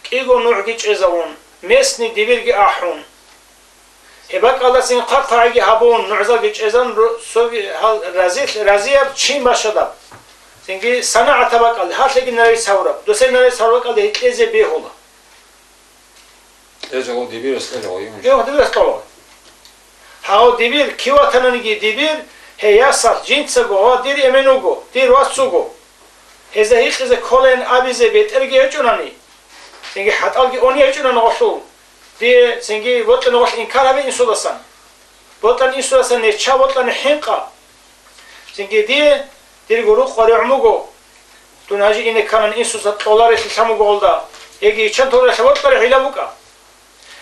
кӀиго нугӀги чӀезавун, местный дибирги ахӀун. Гьеб бакӀалдасин хъвахъ-хъвагӀиги гьабун, нугӀзалги чӀезан ру-, цоги гьал разилъ-, разияб чин бащадаб. Цинги санагӀатаб бакӀалде, гьалъеги нараби цавураб, досаги нараби цавураб бакӀалде гьикъизе бегьула. КьечӀого дибирас кьечӀого, имам. Гьев дибирас кьола. Гьав дибир, кив ватананиги дибир, гьей ясалъ жинцаго ва дир эмен вуго, дир вац вуго. Гьезда гьикъизе кколин абизе бетӀерги гьечӀунани, цинги хӀатӀалги они гьечӀунани гъолъул, дие цинги бокьани гъолъ инкар гьабе инсудасан. Бокьани инсудасан неча, бокьани хӀинкъа. Цинги дие дирго рукъ ва регӀун буго. Дун гьанже ине кканани инсуца кьоларелъи лъан буго гъолда, яги иччан толарелъи бокьараб гӀилла букӀа.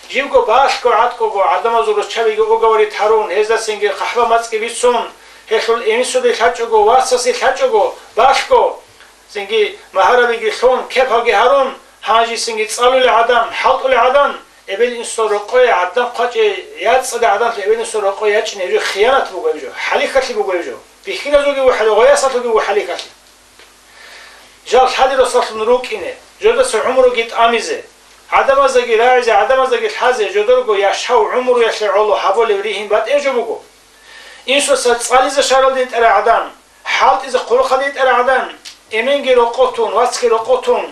Живго балъго гӀатӀкӀого гӀадамазул руччабиги уговорить гьарун, гьезда цинги къахӀба мацӀги бицун, гьелъул инсуде лъачӀого, вацасе лъачӀого, балъго, цинги магьарабиги лъун, кепалги гьарун, гьанже цинги цӀалулел гӀадан, хӀалтӀулел гӀадан, эбел-инсул рокъое гӀадан хъвачӀей, яцӀцӀадай гӀаданлъи эбел-инсул рокъое ячӀине гьеб жо хиянат буго гьеб жо, хӀалихьалъи буго гьеб жо. Бихьиназулги вухӀали, гъоясалъуги вухӀалихьалъи. Жал лъади росалъун рукӀине, жодаса гӀумруги тӀамизе, гӀадамаздаги рагӀизе, гӀадамаздаги лъазе, жодорго яшав гӀумруялъе гӀоло гьабулеб ригьин батӀияб жо буго. Инсуца цӀализе шагьаралде йитӀарай гӀадан, хӀалтӀизе хъулухъалде йитӀарай гӀадан, эменги рокъов тун, вацги рокъов тун,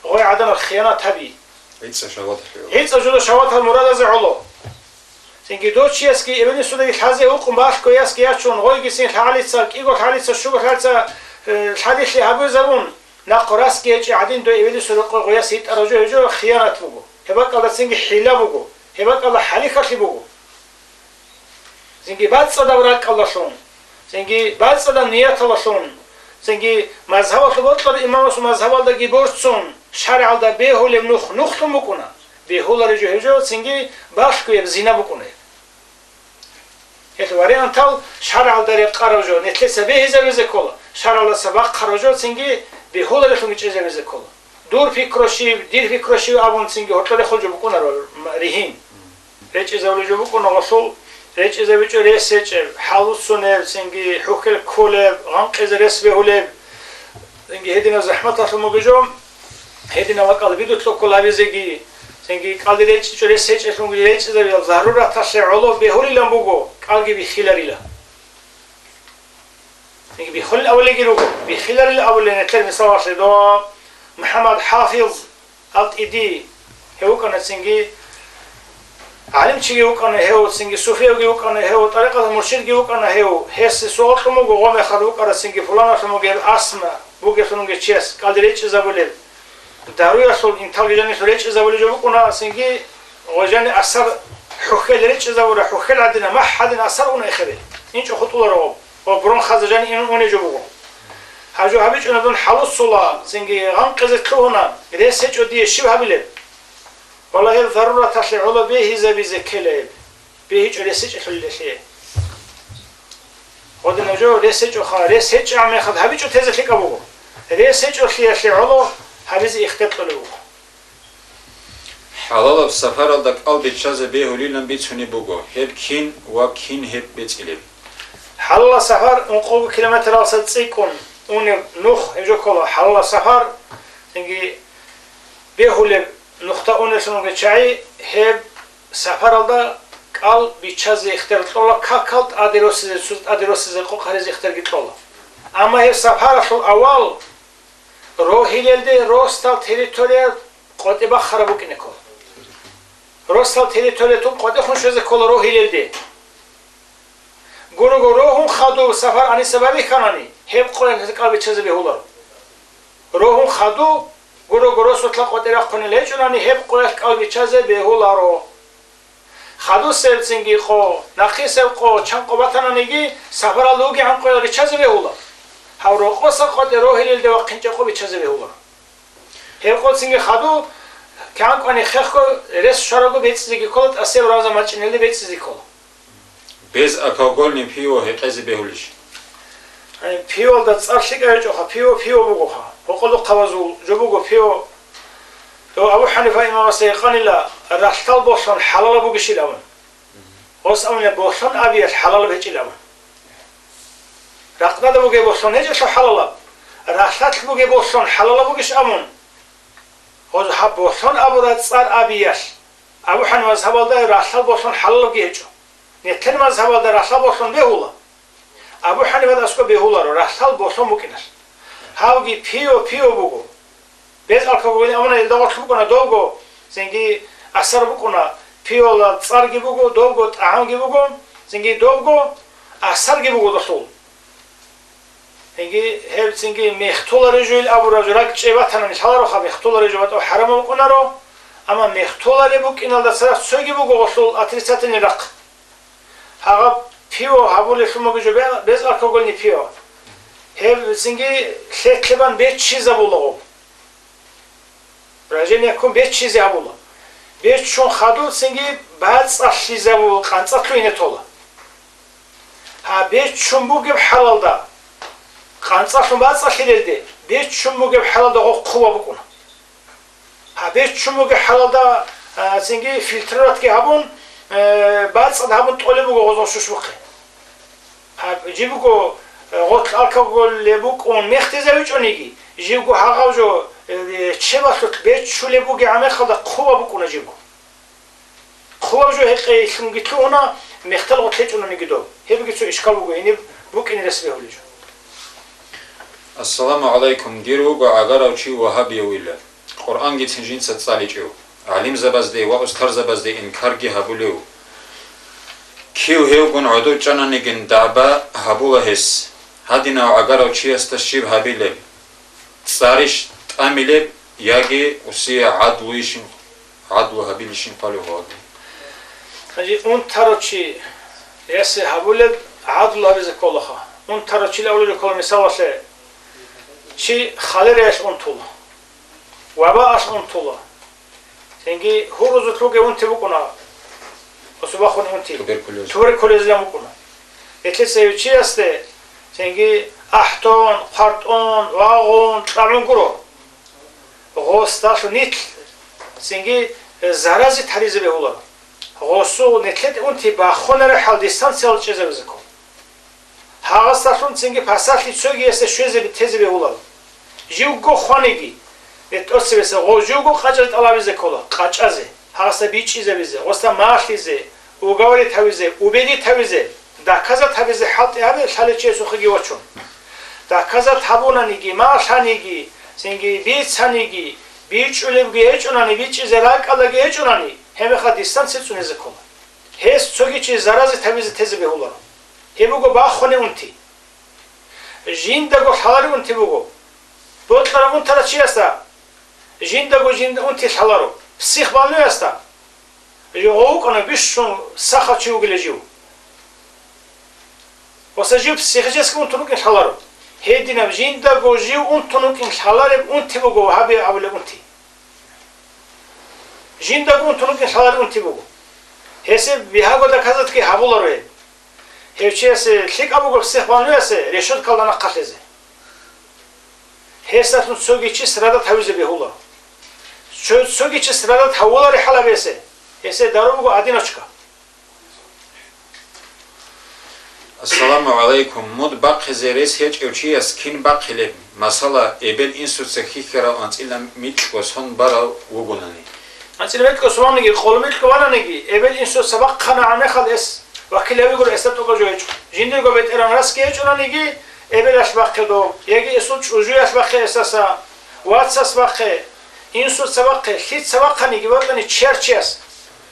гъой гӀаданал хиянат гьаби. ГӀицӀа шагьваталъе. ГӀицӀа жодор шагьватал мурадазе гӀоло. Цинги дов чиясги эбел-инсудаги лъазе вукъун балъго ясги ячун, гъойги цин лъагӀалица, кӀиго лъагӀалица, щуго лъагӀалица, э, лъадилъи гьабизабун, нахъ расги гьечӀеб гӀадин дой эбел-инсул рокъой гъой яс йитӀарав жо гьеб жо хиянат буго. Гьеб бакӀалда цинги хӀилла буго. Гьеб бакӀалда хӀалихьалъи буго. Цинги бацӀцӀадаб ракӀалдалъун, цинги бацӀцӀадаб нияталдалъун, цинги мазгьабалъул бокьарав имамасул мазгьабалдаги борцун, шаргӀалда бегьулеб нух нухлъун букӀуна, бегьулареб жо гьеб жо, цинги балъгояб зина букӀуна гьеб. Гьелъ вариантал шаргӀалда рекъараб жо, нилъеца бегьизабизе ккола, шаргӀалдаса бахъараб жо, цинги бегьуларелъунги чӀезабизе ккола. Дур пикру щиб, дир пикру щиб абун цинги гьоркьор рехулеб жо букӀунаро ригьин. РечӀезабулеб жо букӀуна гъолъул, речӀезабичӀо рес гьечӀеб, хӀалуцунеб, цинги хӀухьел кколеб, гъанкъизе рес бегьулеб. Цинги гьединаб захӀматалъун бугеб жо, гьединаб бакӀалда бидулъ ккола гьабизеги, цинги кӀалдир речӀичӀо рес гьечӀелъунги речӀезабиялъ зарураталъе гӀоло бегьулилан буго, кӀалги биххиларила. Цинги биххулел авлиги руго, биххиларил авлиян, нилъер мисалалъе дова МухӀаммад ХӀафиз АлтӀиди, гьев вукӀана цинги гӀалимчиги вукӀана гьев, цинги суфиявги вукӀана гьев, тӀарикъаталъ муршидги вукӀана гьев, гьесие суал кьун буго, гъо мехалъ вукӀарав цинги пуланалъун вугев асма бугелъун вугев чияс кӀалдир речӀезабулеб. Даруялъул инталги жаниб речӀезабулеб жо букӀуна, цинги гъой жаниб асар хӀухьел речӀезабура, хӀухьел гӀадина, махӀ гӀадина асар уна эхебе. ИнчӀо хутӀуларо гъоб, ва бронхазда жаниб ин унеб жо буго. Гьаб жо гьабичӀуна дун хӀалуцула, цинги гъанкъизе лъугьуна, рес гьечӀо дие щиб гьабилеб? Валлагь, гьеб зарураталъе гӀоло бегьизабизе ккела гьеб. БегьичӀо рес гьечӀелъулелъе. Гъодинаб жо рес гьечӀоха, рес гьечӀеб мехалда гьабичӀо тезе лъикӀаб буго. Рес гьечӀолъиялъе гӀоло гьабизе ихтияр кьолеб буго. ХӀалалаб сапаралда кӀал биччазе бегьулилан бицунеб буго, гьеб кин ва кин гьеб бецӀилеб? ХӀалалаб сапар ункъого километралдаса цӀикӀкӀун унеб нух гьеб жо ккола. ХӀалалаб сапар, цинги бегьулеб нухда унеллъун вугев чагӀи, гьеб сапаралда кӀал биччазе ихтияр кьола, какал тӀаде росизе, цо тӀаде росизе, къокъ гьаризе ихтиярги кьола. Амма гьеб сапаралъул авал рогьилелде росдал территория къотӀи бахараб букӀине ккола. Росдал территориялъул къотӀихъун щвезе ккола рогьилелде. Гурого рогьун хадуб сапар гьаниса байбихьанани, гьеб къоялъ гьез кӀал биччазе бегьуларо. Рогьун хадуб, гурого росулъа къотӀи рахъунел гьечӀунани, гьеб къоялъ кӀал биччазе бегьуларо. Хадусеб цинги къо, нахъисеб къо, чан къо батананиги, сапаралда вугегӀан къоял риччазе бегьула. Гьав рокъоса къотӀи рогьилелде вахъинчӀеб къо биччазе бегьула. Гьеб къо цинги хадуб, кигӀан кӀвани хехго, рес щварабго бецӀизеги ккола, тӀасияб рамазан бачӀинелде бецӀизе ккола. Безалкогольный пиво гьекъезе бегьулищ? Гьаниб пивалда цӀар лъикӀаб гьечӀоха, пиво пиво бугоха. Гьокъолухъабазул жо буго пиво. Дов Абу ХӀанифа имамасда гьикъанила, ралъдал болъон хӀалалаб бугищил абун. Гъос абуна, болъон абиялъ хӀалалаб гьечӀил абун. Ракъдада бугеб болъон гьечӀелъул хӀалалаб, ралъдалъ бугеб болъон хӀалалаб бугищ абун. Гъоз гьаб болъон абураб цӀар абиялъ, Абу ХӀанифа мазгьабалда ралъдал болъон хӀалалабги гьечӀо. Нилъер мазгьабалда ралъдал болъон бегьула. Абу ХӀанифада аскӀоб бегьуларо, ралъдал болъон букӀиналъ. Гьавги пиво пиво буго. Безалкогольный абуна, илда гъорлъ букӀуна довго, цинги асар букӀуна, пивалда цӀарги буго, довго тӀагӀамги буго, цинги довго асарги буго долъул. Цинги гьеб цинги мехтолареб жо ил абураб жо ракӀчӀей батани лъалароха, мехтолареб жо батӀав хӀарамаб букӀунаро, амма мехтолареб букӀиналда цадахъ цоги буго гъолъул отрицательный рахъ. Гьагъаб пиво гьабулелъул мугижо бе-, безалкогольный пиво. Гьеб цинги лъетлъебан беччизабулаго. Брожение ккун беччизе гьабула. Беччун хадуб цинги бацӀцӀалъизабула, къанцӀалъугьине тола. Гьа, беччун бугеб хӀалалда, къанцӀалъун бацӀцӀалъилелде, беччун бугеб хӀалалда гъо хъуба букӀуна. Гьа, беччун бугеб хӀалалда, а, цинги фильтроватьги гьабун, э, бацӀцӀад гьабун тӀолеб буго гъозо щущбухъе. Гьаб, жибго, э, гъорлъ алкоголь букӀун мехтизавичӀониги, жибго гьагъав жо, э, чебалъулъ беччулеб бугеб гӀамехалда хъуба букӀуна жибго. Хъубаб жо гьекъейилъунги лъугьуна, мехтал гъорлъ гьечӀонаниги доб. Гьебги цо ишкал буго, гьениб букӀине рес бегьулеб жо. Ассаламу гӀалайкум, дир вуго гӀагарав чи вагьабиявила. Къуръангицин жинца цӀаличӀев. ГӀалимзабазде ва устарзабазде инкарги гьабулев. Кив гьевгун гӀодов чӀананигин дагӀба гьабула гьес. Гьадинав гӀагарав чиясда щиб гьабилеб? ЦӀарищ тӀамилеб яги усие гӀадлуйищин, гӀадлу гьабилищин хъвалев гьавги? Гьанже унтарав чи ясе гьабулеб гӀадлу гьабизе кколаха. Унтарав чила авлизе ккола, мисалалъе, чи холераялъ унтула, вабаалъ унтула. Цинги гьурузулъ вугев унти букӀуна, осубахун унти. Туберкулез. Туберкулезилан букӀуна. Гьелъиса гьев чиясде цинги ахӀтон, хъвартӀун, вагъун, кьагӀун гуро. Гъосдалъун нилъ цинги заразит гьаризе бегьуларо. Гъосул нилъеде унти бахунарехӀал дистанциялда чӀезабизе ккола. Гьагъасдалъун цинги пасалъи цогиясда щвезе тезе бегьуларо. Живго хваниги, гьеб тӀоцебесеб гъо-, живго къачӀа тӀалабизе ккола, къачӀазе, гьагъасда бичӀчӀизабизе, гъосда малъизе, уговорить гьавизе, убедить гьавизе, доказать гьабизе хӀалтӀи гьабе лъалев чиясухъеги вачун. Доказать гьабунаниги, малъаниги, цинги бицаниги, бичӀчӀулебги гьечӀунани, бичӀчӀизе ракӀалдаги гьечӀунани, гьеб мехалъ дистанция цӀунизе ккола. Гьес цоги чи заразить гьабизе тезе бегьуларо. Гьеб буго бахунеб унти. Жиндаго лъалареб унти буго. Бокьарав унтарав чиясда жиндаго жинда унти лъаларо. Психбольнойясда. Жо гъов вукӀана бищун сахав чи вугила жив. Ва цо жив психически унтун вукӀин лъаларо. Гьединаб жиндаго жив унтун вукӀин лъалареб унти буго вагьаби абулеб унти. Жиндаго унтун вукӀин лъалареб унти буго. Гьесие бигьаго доказатьги гьабуларо гьеб. Гьев чиясе лъикӀаб буго психбануясе решеткалда нахъалъезе. Гьесдалъун цоги чи страдат гьавизе бегьула. Цо-, цоги чи страдат гьавулари хӀалаб гьесе. Гьесе дару буго одиночка. Ассаламу гӀалайкум. Муд бахъизе рес гьечӀев чияс кин бахъилеб? Масала, эбел-инсуца хьихьарав анцӀила микьго сон барав вугонани. АнцӀила микьго сонаниги, къоло микьго вананиги, эбел-инсуца бахъана гьанехал эс вакил гьавигура эсда тӀокӀаб жо гьечӀо. Жиндирго бетӀеран расги гьечӀонаниги, эбелалъ бахъе доб, яги эсул чӀужуялъ бахъе эсаса, вацас бахъе, инсуца бахъе, лъица бахъаниги бокьани чияс,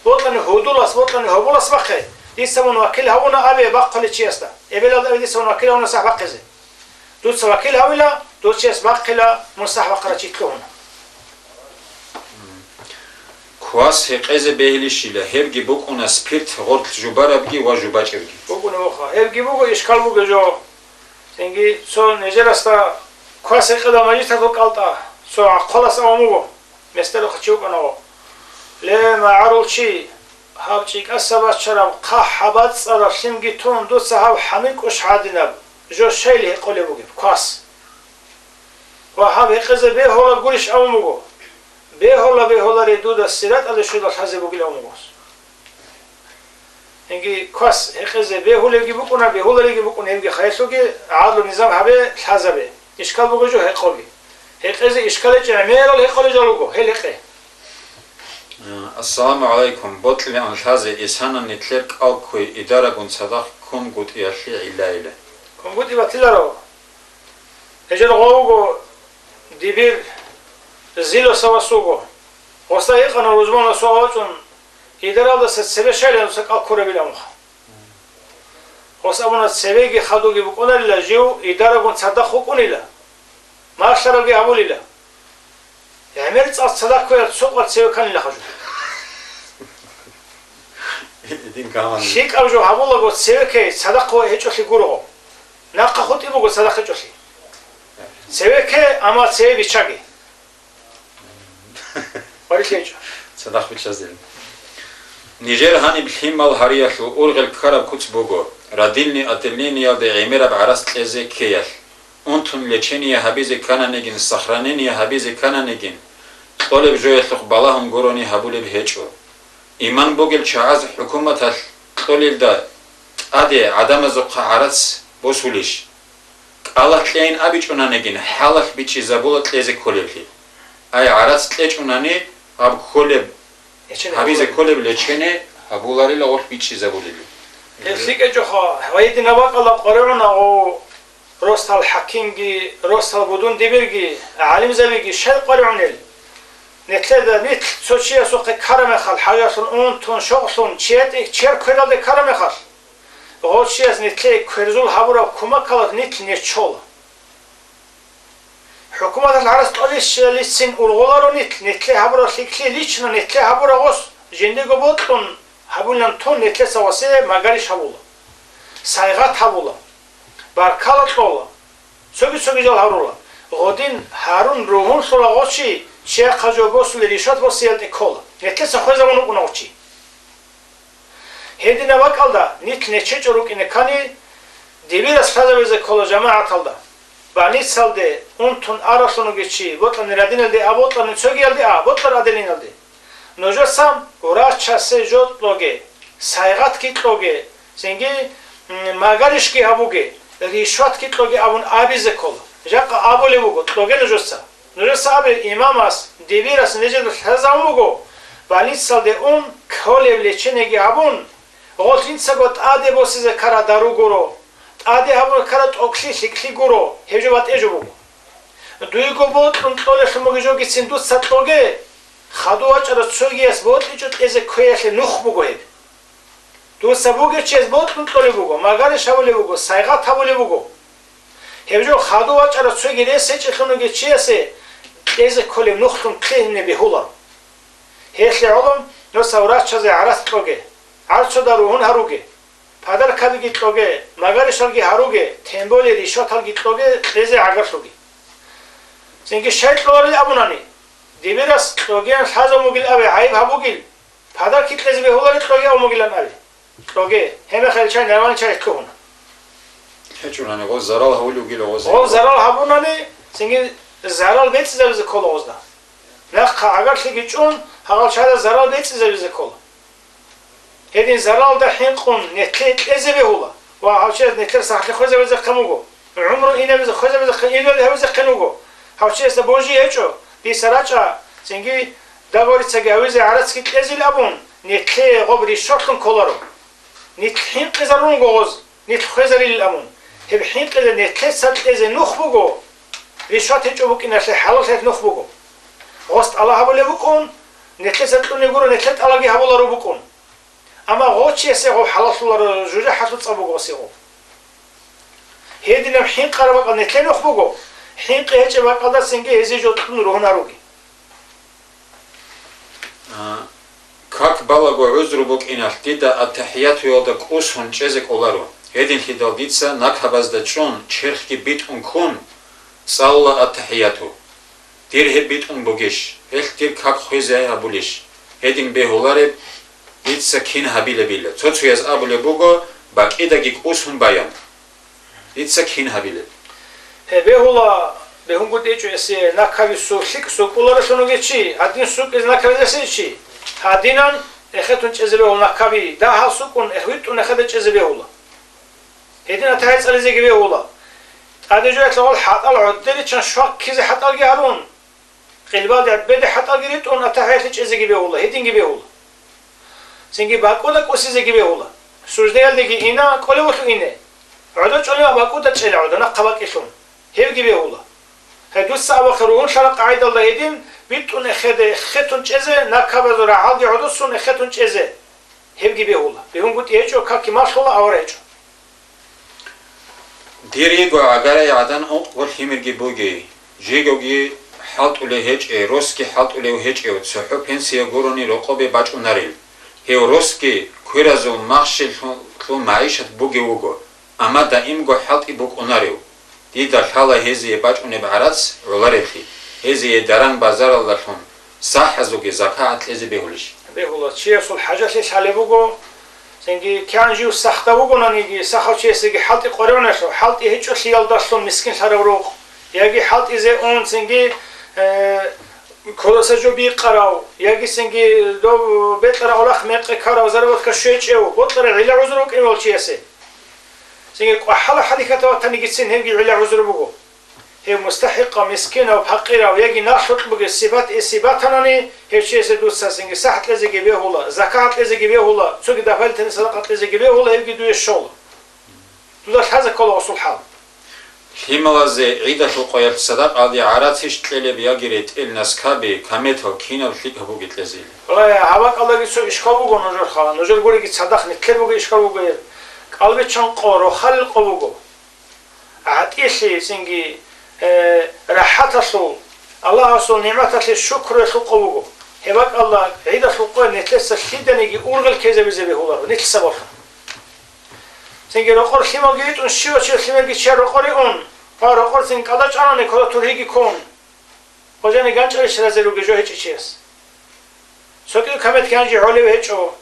бокьани гьудулас, бокьани гьоболас бахъе, дица мун вакил гьавуна абе бахъали чиясда. Эбелалда абе дица мун вакил гьавуна сахӀ бахъизе. Дуца вакил гьавила, дов чияс бахъила, мун сахӀ бахъарав чи лъугьуна. Квас гьекъезе бегьилищила, гьебги букӀуна спирт гъоркь жубарабги ва жубачӀебги. БукӀуна вуха, гьебги буго, ишкал буго жо. Цинги цо нижерасда квас гьекъедал мажлисалъул кӀалтӀа, цо гӀахъалас авун вуго. Месдерухъ чи вукӀана гъо. Ле, магӀарул чи, гьаб чӀикӀаса бачараб хъахӀ гьабацӀцӀадаб лъимги тун, дуца гьаб хӀамил кӀущ гьадинаб жо щайли гьекъолеб бугеб, квас. Ва гьаб гьекъезе бегьула гурищ абун буго. Бегьула, бегьулари дуда сиратӀалде щведал лъазе бугилан вугос. Гьенги квас гьекъезе бегьулевги букӀуна, бегьулареги букӀуна, гьебги хайралъуги гӀадлу низам гьабе, лъазабе. Ишкал бугеб жо гьекъоги. Гьекъезе ишкал гьечӀеб гӀемерал гьекъолел жал руго, гьел гьекъе. Ассаламу гӀалайкум. Бокьилаан лъазе, исана нилъер кӀал кквей идарагун цадахъ кунгутӀиялъе гӀилла-ила. КунгутӀи батиларо. Гьежер гъов вуго дибир Зилосовас вуго. Гъосда гьикъана рузмана суал вачӀун, идаралдаса цебе щайилан дуца кӀал ккурабилан вуха. Гъос абуна, цевеги хадуги букӀунарила, жив идарагун цадахъ вукӀунила, малъарабги гьабулила. ГӀемер цӀакъ цадахъ кквеял цо къвар цеве кканилаха жо. Гьедин каман. ЛъикӀаб жо гьабулаго цеве ккей цадахъ гьечӀолъи гурого. Нахъа хутӀи буго цадахъ гьечӀолъи. Цеве кке, амма цеве биччаге. Гьарилъ гьечӀо. Цадахъ биччазе. Нижер гьаниб лъимал гьариялъул ургъел ккараб куц буго, родильный отделениялде гӀемераб гӀарац кьезе ккеялъ. Унтун лечение гьабизе ккананигин, сохранение гьабизе ккананигин, кьолеб жоялъухъ балагьун гурони гьабулеб гьечӀо. Иман бугел чагӀаз хӀукуматалъ кьолелда тӀаде гӀадамазухъа гӀарац босулищ? КӀалалъ кьейин абичӀунанигин, хӀалалъ бичӀчӀизабула кьезе кколеблъи. Ай гӀарац кьечӀунани, гьаб кколеб, гьабизе кколеб лечение гьабуларила гъолъ бичӀчӀизабулебли. Гьеб лъикӀечӀоха, гьайдинаб бакӀалда къваригӀуна гъов росдал хӀакимги, росдал будун дибирги, гӀалимзабиги щай къваригӀунел? Нилъеда нилъ цо чиясухъе ккараб мехалъ, хӀажалъун унтун, шогълъун, чиятӀи чер квералде ккараб мехалъ, гъов чияс нилъее кверзул гьабураб кумакалда нилъ нечола. ХӀукуматалъ гӀарац кьолищалицин ургъуларо нилъ, нилъее гьабураб лъикӀлъи лично нилъее гьабураб гъос жиндего бокьун гьабулин тун нилъеца гъосе магариш гьабула, сайгъат гьабула, баркала кьола, цоги-цоги жал гьарула. Гъодин гьарун ругьунлъула гъочи, чияхъа жо босулел ришват босиялде ккола. Нилъеца хвезабун вукӀуна гъочи. Гьединаб бакӀалда нилъ нечечӀо рукӀине ккани, дибирас лъазабизе ккола жамагӀаталда, больницалде унтун аралъунги чи, бокьани родильниялде а, бокьани цогиялде а, бокьа родильниялде. Нужеца врачасе жо кьоге, сайгъатги кьоге, цинги, м, магаришги гьабуге, ришватги кьоге абун абизе ккола. Жакъа абулеб буго, кьоге нужеца. Нужеца абе, имамас, дибирас нижеда лъазабун буго, больницалде ун, кколеб лечениеги гьабун, гъолъ жинцаго тӀаде босизе ккараб дару гуро, тӀаде гьабуна ккараб тӀокӀлъи лъикӀлъи гуро, гьеб жо батӀи жо буго. Дуего бокьун кьолелъун бугеб жогицин дуца кьоге, хадув вачӀарав цогияс бокьичӀо кьезе кквеялъе нух буго гьеб. Дуца бугев чияс бокьун кьолеб буго, магариш гьабулеб буго, сайгъат гьабулеб буго. Гьеб жо хадув вачӀарав цоги рес гьечӀелъун вугев чиясе кьезе кколеб нухлъун кье гьеб бегьуларо. Гьелъие гӀоло нужеца врачазе гӀарац кьоге, гӀарцуда ругьун гьаруге, подаркабиги кьоге, магаришалги гьаруге, тем более ришваталги кьоге, кьезе гӀагарлъуге. Цинги щай кьоларел абунани, дибирас кьогеян лъазабун бугил абе, гӀайиб гьабугил, подарки кьезе бегьуларел кьоге абун бугилан абе. Кьоге, гьеб мехалъ чай, нормальный чай лъугьуна. ГьечӀунани гъоз зарал гьавулев гила гъоз. Гъоз зарал гьабунани, цинги зарал бецӀизабизе ккола гъозда. Нахъа гӀагарлъиги чӀун, гьагъал чагӀазда зарал бецӀизабизе ккола. Гьедин заралда хӀинкъун нетлъи кьезе бегьула ва гьав чияс нетлъер сахлъи хвезабизехъин вуго, гӀумру инабизе хвезабизехъин, инвалид гьавизехъин вуго. Гьав чиясда божи гьечӀо, дица рачӀа, цинги договорицаги гьавизе гӀарацги кьезил абун, нетлъи гъоб ришотлъун кколаро. Нилъ хӀинкъизарун вуго гъоз, нилъ хвезарилил абун. Гьеб хӀинкъизе нетлъеца кьезе нух буго, ришват гьечӀо букӀиналъе хӀалалъиялъ нух буго. Гъос тӀала гьабулеб букӀун, нетлъеца кьунеб гуро, нетлъе тӀалаги гьабуларо букӀун. Амма гъочиясе гъов хӀалалъуларо, жужахӀалъул цӀа буго гъосе гъов. Гьединаб хӀинкъараб бакӀал нетлъе нух буго, хӀинкъи гьечӀеб бакӀалдасинги гьезие жо кьун ругьунаруги. А, как балаго гӀузру букӀиналъ дида аттахӀиятуялда кӀусун чӀезе кӀоларо, гьединлъидал дица накабазда чӀун, черхги битӀун ккун, цӀалула аттахӀияту. Дир гьеб битӀун бугищ, гьелъ дир как хвезе гьабулищ? Гьедин бегьулареб дица кин гьабилебила. Цо-цояз абулеб буго, бакӀидаги кӀусун баян. Дица кин гьабилеб? Гьеб бегьула, бегьунгутӀи гьечӀо гьесие, накаби су-, лъикӀ сукӀуларелъун вугев чи, гьадин сукӀизе накабилесев чи, гьадинан эхетун чӀезе бегьула накаби, дагьал сукӀун, эх, витӀун эхеде чӀезе бегьула. Гьедин аттахӀият цӀализеги бегьула. ТӀаде жо гьелъ гъол хӀатӀал гӀоддеричан щваккизе хӀатӀалги гьарун. Къилбалде беде хӀатӀалги ритӀун, аттахӀиялъе чӀезеги бегьула, гьединги бегьула. Цинги бакӀуда кӀусизеги бегьула. Суждаялдеги ина, кӀолевулъу ине. ГӀодо чӀолеб бакӀуда чӀела, гӀодо нахъа бакӀилъун. Гьебги бегьула. Гьеб дуца абухъе ругьунлъараб къагӀидалда гьедин, битӀун эхеде, эхетун чӀезе, накабазул рагӀалги гӀодосун эхетун чӀезе. Гьебги бегьула. БегьунгутӀи гьечӀо, какги малъула, авара гьечӀо. Дир йиго гӀагарай гӀадан ункъго лъимерги бугей, жигоги хӀалтӀулев гьечӀей, росги хӀалтӀулев гьечӀев, цохӀо пенсия гурони рокъобе бачӀунарел. Гьев росги кверазул махщеллъун магӀишат бугев вуго, амма даимго хӀалтӀи букӀунарев. Дида лъала гьезие бачӀунеб гӀарац гӀолареблъи, гьезие даран-базаралдалъун сахӀазулги закагӀат кьезе бегьулищ? Бегьула, чиясул хӀажалъи лъалеб буго, цинги кигӀан жив сахда вугонаниги, сахав чиясеги хӀалтӀи къоревнелъул, хӀалтӀи гьечӀолъиялдалъун мискинлъарав рукъ, яги хӀалтӀизе ун, цинги, э, кодаса жо бикъарав, яги цинги дов бекьарав авлахъ мекъи ккарав, заработка щвечӀев, бокьарав гӀилла-гӀузру вукӀинев чиясе. Цинги кӀвахӀала хӀадихьатав ватанигицин гьебги гӀилла-гӀузру буго. Гьев мустахӀикъав, мискинав, пакъирав яги налъукь бугев сипат эсие батанани, гьев чиясе дуца цинги сахӀ кьезеги бегьула, закагӀат кьезеги бегьула, цоги дополнительный садакъа кьезеги бегьула, гьевги дуе щола. Дуда лъазе ккола гъосул хӀал. Лъималазе гӀидалъул къоялъ садакъаялде гӀарацищ кьелеб яги ретӀел, наскаби, каметал кинаб лъикӀаб бугеб кьезейилан? Валлагь, гьаб бакӀалдаги цо ишкал буго нужерха. Нужер гуриги цадахъ нилъер буго ишкал буго гьеб. КӀалбиччан къо, рохалил къо буго. ГӀатӀилъи, цинги, э, рахӀаталъул, Аллагьасул нигӀматалъе шукруялъул къо буго. Гьеб бакӀалда гӀидалъул къоялъ нилъеца лъиданиги ургъел ккезабизе бегьуларо, нилъ сабаблъун. Цинги рокъор лъималги ритӀун, щивав чи лъималги чияр рокъоре ун, ва рокъор цин кӀалда чӀванани ккола тургьиги ккун. Гъожани ганчӀарищ разе ругел жо гьечӀев чияс? Цо кӀил камет кигӀан жи гӀолев гьечӀо.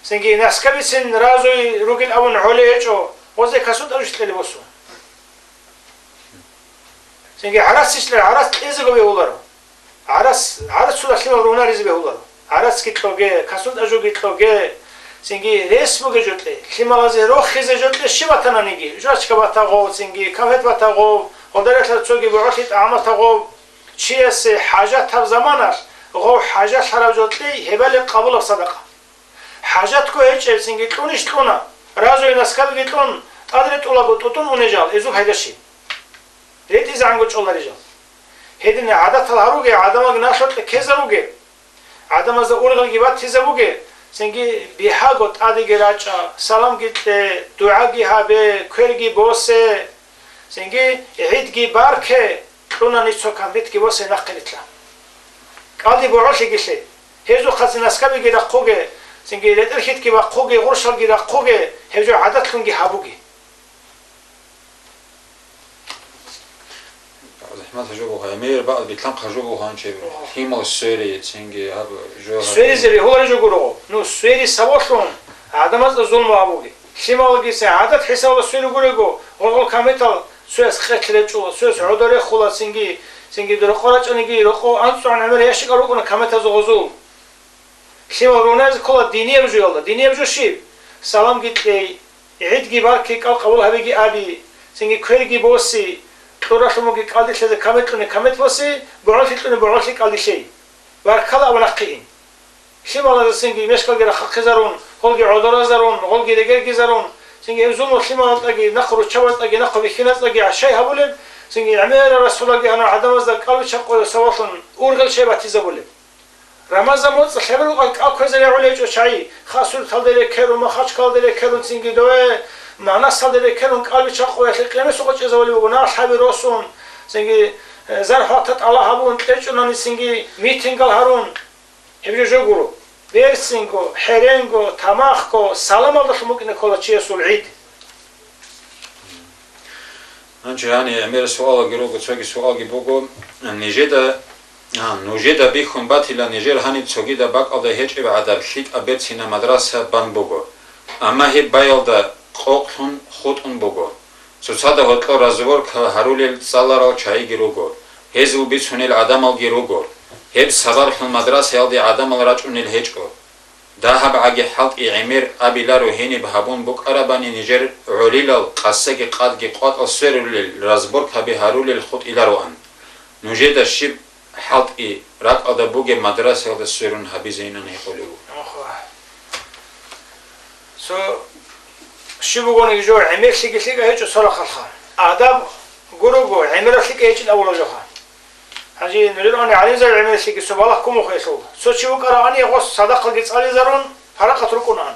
Цинги наскабицин разуй ругел абун гӀолев гьечӀо, гъозе касун тӀадуш кьелеб босун. Цинги гӀарацищ кье, гӀарац кьезего бегьуларо. ГӀарац, гӀарацула лъимал ругьунаризе бегьуларо. ГӀарацги кьоге, касун тӀажуги кьоге, цинги рес буге жо кье, лъималазе рохизе жо кье щиб батананиги, жвачка батагъов, цинги камет батагъов, гъодаралъа цоги бугӀолъи тӀагӀам батагъов, чиясе хӀажатаб заманалъ гъов хӀажалъарав жо кьей гьебали къабулаб садакъа. ХӀажатго гьечӀеб цинги кьунищ кьуна, разуй наскабиги кьун, тӀад ретӀулаго тӀутӀун уней жал, изул пайда щиб? РетӀизегӀанго чӀоларей жал. Гьедин гӀадатал гьаруге, гӀадамалги налъукье ккезаруге, гӀадамазда ургъелги батизабуге, цинги бигьаго тӀадеги рачӀа, саламги кье, дугӀаги гьабе, кверги босе, цинги гӀидги барке, кьунани цо кампетги босе нахъе рилълъа. КӀалди бугӀолъиги лъе. Гьезухъазе наскабиги рахъуге, цинги ретӀел-хьитги бахъуге, гъурщалги рахъуге, гьеб жо гӀадатлъунги гьабуге. ЗахӀмат гьажубуха, гӀемер бакӀал битлъанхъ гьажубуха гьанчеб. Лъимал свере, цинги гьаб жо гьаб. Сверизе бегьуларей жо гуро. Ну, свери саволъун гӀадамазда зулму гьабуге. Лъималгиса гӀадат хӀисабалда свери гурего, Гъол каметал цояс къелъ речӀо, цояс гӀодор рехула, цинги, цинги рокъо рачӀаниги, рокъо анцӀгӀан гӀемер ящикӀал рукӀуна каметазул гъозул. Лъимал ругьунайзе ккола динияб жоялда. Динияб жо щиб? Саламги кьей, гӀидги барки, кӀал къабул гьабиги аби, цинги кверги боси, кьуралъумуги кӀалдилъазе каметлъуни камет боси, богӀолъи кьуни богӀолъи кӀалдилъей. Баркала абун ахъиин. Лъималазесинги мешкалги рахъахъизарун, гъолги гӀодоразарун, гъолги регергизарун, цинги гьеб зулму лъималаздаги, нахъ руччабаздаги, нахъ бихьиназдаги гӀашай гьабулеб, цинги гӀемерал расулаги гьанав гӀадамазда кӀалбича къоясавалъун ургъел щай батизабулеб. Рамазан моцӀ лъабил рукъал кӀал кквезе регӀулей гьечӀо чагӀи, хасурталде рекерун, Махачкалде рекерун, цинги дове, Нанасалде рекерун, кӀалбича къоялъе къемесукъа чӀезавулеб буго, налъаби росун, цинги, э, зарплата тӀалаб гьабун, кьечӀунани цинги митингал гьарун. Гьеб жо гуро. Берцинго, хӀеренго, тамахго, саламалдалъун букӀине ккола чиясул гӀид. Гьанже гьаниб гӀемерал суалалги руго, цоги суалги буго. Нижеда, а, нужеда бихьун батила, нижер гьаниб цогидаб бакӀалда гьечӀеб гӀадаб лъикӀаб берцинаб мадраса бан буго. Амма гьеб баялда къокълъун хутӀун буго. Цоцазда гьоркьор разборка гьарулел цӀаларал чагӀиги руго, гьезул бицунел гӀадамалги руго. Гьеб сабаблъун мадрасаялде гӀадамал рачӀунел гьечӀо. ДагьабгӀаги хӀалтӀи гӀемер абиларо гьениб гьабун букӀарабани нижер гӀолилал къасаги къадги къватӀал сверулел разборкаби гьарулел хутӀилароан. Нужеда щиб хӀалтӀи ракӀалда бугеб мадрасаялда сверун гьабизейилан гьикъулев вуго. Ахва. Цо щиб бугониги жо гӀемерлъиги лъикӀа гьечӀо цо рахъалъха. Адаб гурого, гӀемерал лъикӀа гьечӀин авула жоха. Гьанже нужер ани гӀалимзаби гӀемерлъиги цо балагь ккун мухъелъул. Цо чи вукӀаравани гъос садахъалги цӀализарун, паракъат рукӀунаан.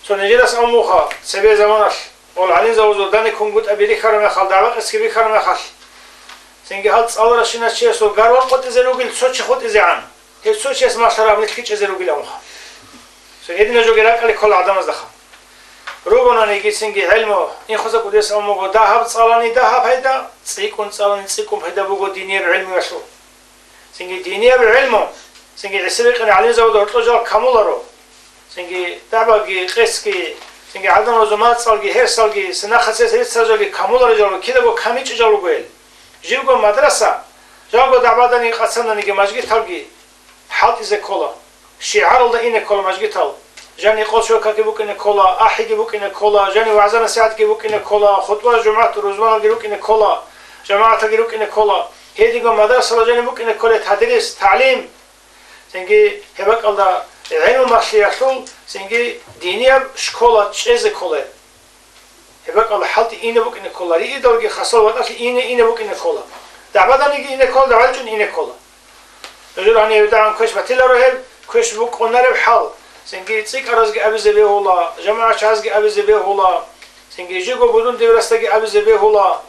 Цо нижерас абун буха, цебе заманалъ, гъол гӀалимзабазул даникунгутӀа бирихьараб мехалъ, дагӀба-къецги бихьараб мехалъ, цинги гьал цӀаларащинав чиясул гарвал къотӀизе ругел цо чи хутӀизегӀан, гьев цо чияс малъараб нилъги чӀезе ругел абунха. Цо гьединаб жоги ракӀалде ккола гӀадамаздаха. Ругонаниги цинги гӀелму, инхоса кӀудияс абун буго, дагьаб цӀалани дагьаб пайда, цӀикӀкӀун цӀалани цӀикӀкӀун пайда буго динияб гӀелмуялъул. Цинги динияб гӀелму, цинги гӀисабикъин гӀалимзабазда гьоркьор жал камуларо. Цинги дагӀбаги, къецги, цинги гӀадамазул мацӀалги, гьерсалги, синахъасес рицарал жалги камуларел жал, кидаго камичӀел жал руго гьел. Живго мадраса, жалго дагӀбаданиги къацананиги мажгиталги хӀалтӀизе ккола. ШигӀаралда ине ккола мажгитал. Жани къолъ каки букӀине ккола, ахӀиги букӀине ккола, жани вагӀза-насихӀатги букӀине ккола, хутӀба-жумгӀат рузманалги рукӀине ккола, жамагӀаталги рукӀине ккола. Гьединго мадрасала жани букӀине ккола тадрис, тагӀлим. Цинги гьеб бакӀалда гӀелму малъиялъул, цинги динияб школа чӀезе ккола. Гьеб бакӀалда хӀалтӀи ине букӀине ккола, риидалги хасал ватӀалъи ине-ине букӀине ккола. ДагӀбаданиги ине ккола, дагӀбачӀун ине ккола. Нужер гьанив дагӀан квеш батиларо гьеб, квеш букӀунареб хӀал. Цинги цӀикӀкӀаразги абизе бегьула, жамагӀатчагӀазги абизе бегьула, цинги жиго будун деврасдаги абизе бегьула.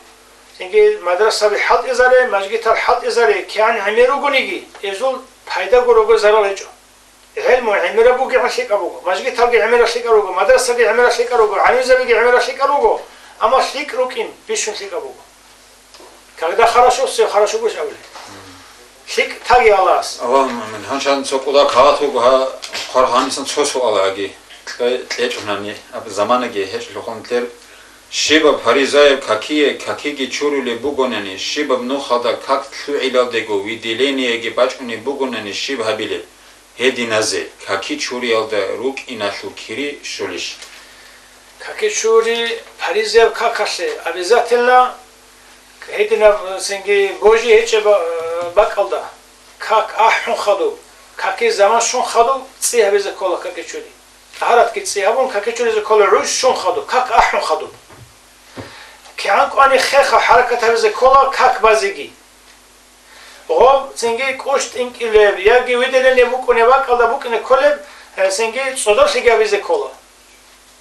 Цинги мадрасаби хӀалтӀизаре, мажгитал хӀалтӀизаре, кигӀан гӀемер ругониги, гьезул пайдаго руго, зарал гьечӀо. ГӀелму гӀемераб бугебгӀан лъикӀаб буго, мажгиталги гӀемераб лъикӀаб руго, мадрасаги гӀемераб лъикӀаб руго, гӀалимзабиги гӀемераб лъикӀаб руго, амма лъикӀ рукӀин бищун лъикӀаб буго. Когда хорошо, все хорошо будешь абулеб. ЛъикӀ таги Аллагьас. Аллагьумма амин. Гьанчан цо кӀуда кагъат вуго, гьа, хъвар гьанисан цо суал аги. Кье-, кьечӀунани, аб заманаги гьечӀлъухъун тер. Щибаб фаризаяб какие какиги чурулеб бугонани, щибаб нухалда как лъугӀилалдего выделениеги бачӀунеб бугонани, щиб гьабилеб? Гьединазе каки чуриялда рукӀиналъул кири щолищ? Каки чури паризаяб какалъе обязательно гьединаб цинги божи гьечӀеб ба-, бакӀалда, как ахӀун хадуб, каки заман щун хадуб цӀи гьабизе ккола каки чури. ТӀагьаратги цӀи гьабун, каки чуризе ккола гӀуж щун хадуб, как ахӀун хадуб. КигӀан кӀвани хеха хӀаракат гьабизе ккола как базеги. Гъоб цинги кӀущ тӀинкӀилеб яги выделение букӀунеб бакӀалда букӀине кколеб, э, цинги цӀодорлъиги гьабизе ккола.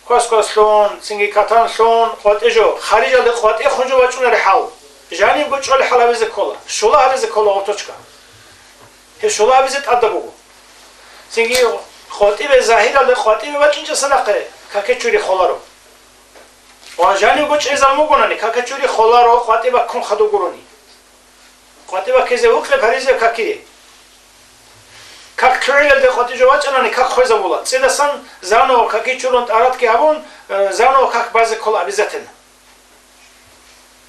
Квас-кваслъун, цинги катанлъун къватӀи жо, харижалде къватӀихъун жо вачӀунареб хӀал. Жанибго чӀолеб хӀал гьабизе ккола, щула гьабизе ккола гъоточка. Гьеб щула гьабизе тӀадаб буго. Цинги къватӀибе, загьиралда къватӀибе бачӀинчӀоса нахъе каки чури холаро. Ва жанибго чӀезабун бугонани, каки чури холаро, къватӀи баккун хадуб гурони. КъватӀи баккизе вукье паризаяб какие. Как ЛъугӀиналде къватӀи жо вачӀанани как хвезабула. ЦӀидасан заново каки чурун тӀаратги гьабун, э, заново как базе ккола обязательно.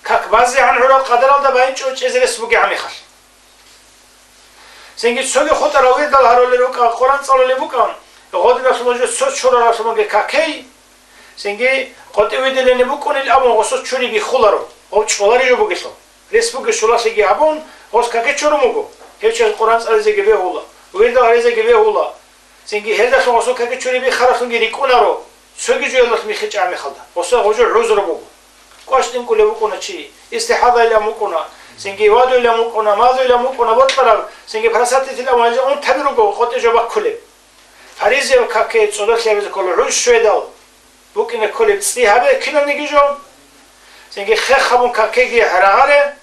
Как базегӀан гӀураб къадаралда байинчӀо чӀезе рес бугеб гьамихъалъ. Цинги цоги хутӀарал вирдал гьарулел рукӀа, Къуран цӀалулеб букӀа, гъодиналъубан жо цо чураралъубанги какей, цинги къватӀи видилани букӀунил абун гъосо чури биххуларо, гъов чӀолари жо бугелъул. Рес бугеб щулалъиги гьабун, гъос каки чурун буго, гьев чияс Къуран цӀализеги бегьула, вирдал гьаризеги бегьула. Цинги гьелдалъун гъосул каки чури биххаралъунги рикӀкӀунаро, цоги жоялдалъ михичӀа мехалда. Гъосда гъужу гӀузру буго. КӀвачӀ тӀинкӀулев вукӀуна чи, истихӀадайилан вукӀуна, цинги вадуйилан вукӀуна, мазуйилан вукӀуна, бокьараб, цинги просатитилан вукӀуна, унтаби руго къватӀи жо баккулеб. Фаризияв каке цӀодорлъи гьабизе ккола гӀуж щведал, букӀине кколеб цӀи гьабе киналниги жо. Цинги хех гьабун какеги рагъаре.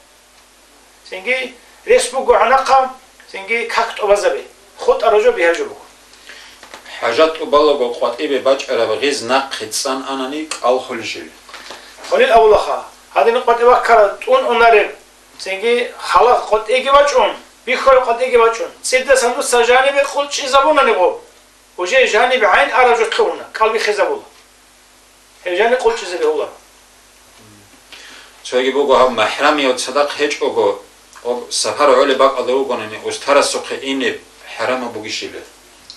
Цинги рес буго гьанахъа, цинги как тӀубазабе, хутӀараб жо бигьараб жо буго. ХӀажат тӀубалаго къватӀибе бачӀараб гъиз нахъе цӀан анани кӀал холищила? Холел авулаха, гьадин къватӀи баккараб тӀун унареб, цинги халат къватӀиги бачӀун, бихьараб къватӀиги бачӀун, цӀидасан дуца жанибе къулчӀизабунани гъоб. Уже жаниб гӀайн араб жо лъугьуна, кӀал биххизабула. Гьев жаниб къулчӀизе бегьуларо. Цоги буго гьаб, махӀрамияв цадахъ гьечӀого, об сапар гӀолеб бакӀалда вугонани, устарасухъе инеб хӀарамаб бугищила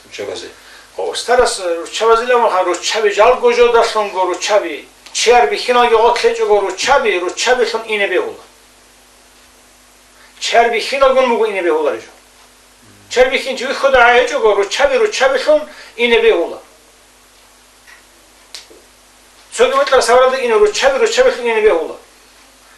руччабазе? О, устарас руччабазила муха, руччаби жалго жодалъунго руччаби, чияр бихьиналги гъорлъ гьечӀого руччаби, руччабилъун ине бегьула. Чияр бихьиналгун буго ине бегьулареб жо. Чияр бихьинчи вихьуда гьечӀого, руччаби руччабилъун ине бегьула. Цоги вокьарас гьаваралда ине руччаби руччабилъун ине бегьула.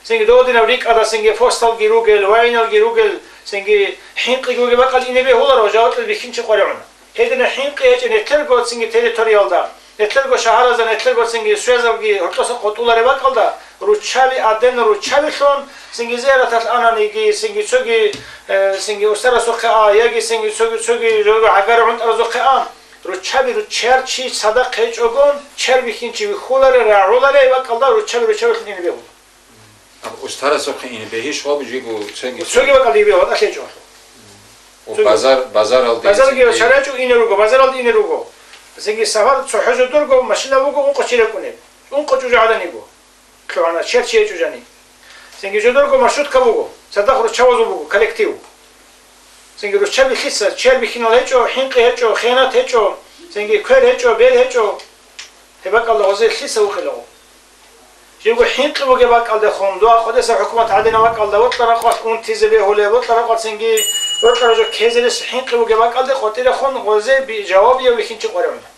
Цинги додинаб рикӀкӀада цинги посталги ругел, вайналги ругел, цинги хӀинкъиги бугеб бакӀал ине бегьуларо, жавабалъул бихьинчи къваригӀуна. Гьедина хӀинкъи гьечӀеб нилъерго цинги территориялда, нилъерго шагьаразда, нилъерго цинги связалги гьоркьоса къотӀулареб бакӀалда, руччаби, аденал руччабилъун, цинги зияраталъ ананиги, цинги цоги, э, цинги устарасухъе а, яги цинги цоги, цоги жого гӀагар гӀунтӀаразухъе а, руччаби руччаяр чи цадахъ гьечӀогон, чияр бихьинчи вихьуларе, рагӀуларе бакӀалда руччаби руччабилъун ине бегьула. Аб устарасухъе ине бегьищ гъоб жиго цоги? Цоги бакӀалда ине бегьула, тӀад гьечӀо. О, цоги. Базар, базаралде базарги цинги шарагӀчӀу ине руго, базаралда ине руго. Цинги сапар цохӀо жо дурго, машина буго, ункъо чи рекӀунеб. Ункъо чӀужугӀадан йиго. ЛъугӀана, чияр чи гьечӀо жаниб. Цинги жо дурго маршрутка буго, цадахъ руччабазул буго, коллектив. Цинги руччаби лъица, чияр бихьинал гьечӀо, хӀинкъи гьечӀо, хиянат гьечӀо, цинги квер гьечӀо, бер гьечӀо. Гьеб бакӀалда гъозе лъица вукъилаго? Жего хӀинкъи бугеб бакӀалдехун, дова къватӀиса хӀукумат гьадинаб бакӀалда, бокьараб къват унтизе бегьулеб, бокьараб къват цинги, бокьараб жо ккезе рес хӀинкъи бугеб бакӀалде къватӀирехун гъозе би-, жавабияв бихьинчи къваригӀуна.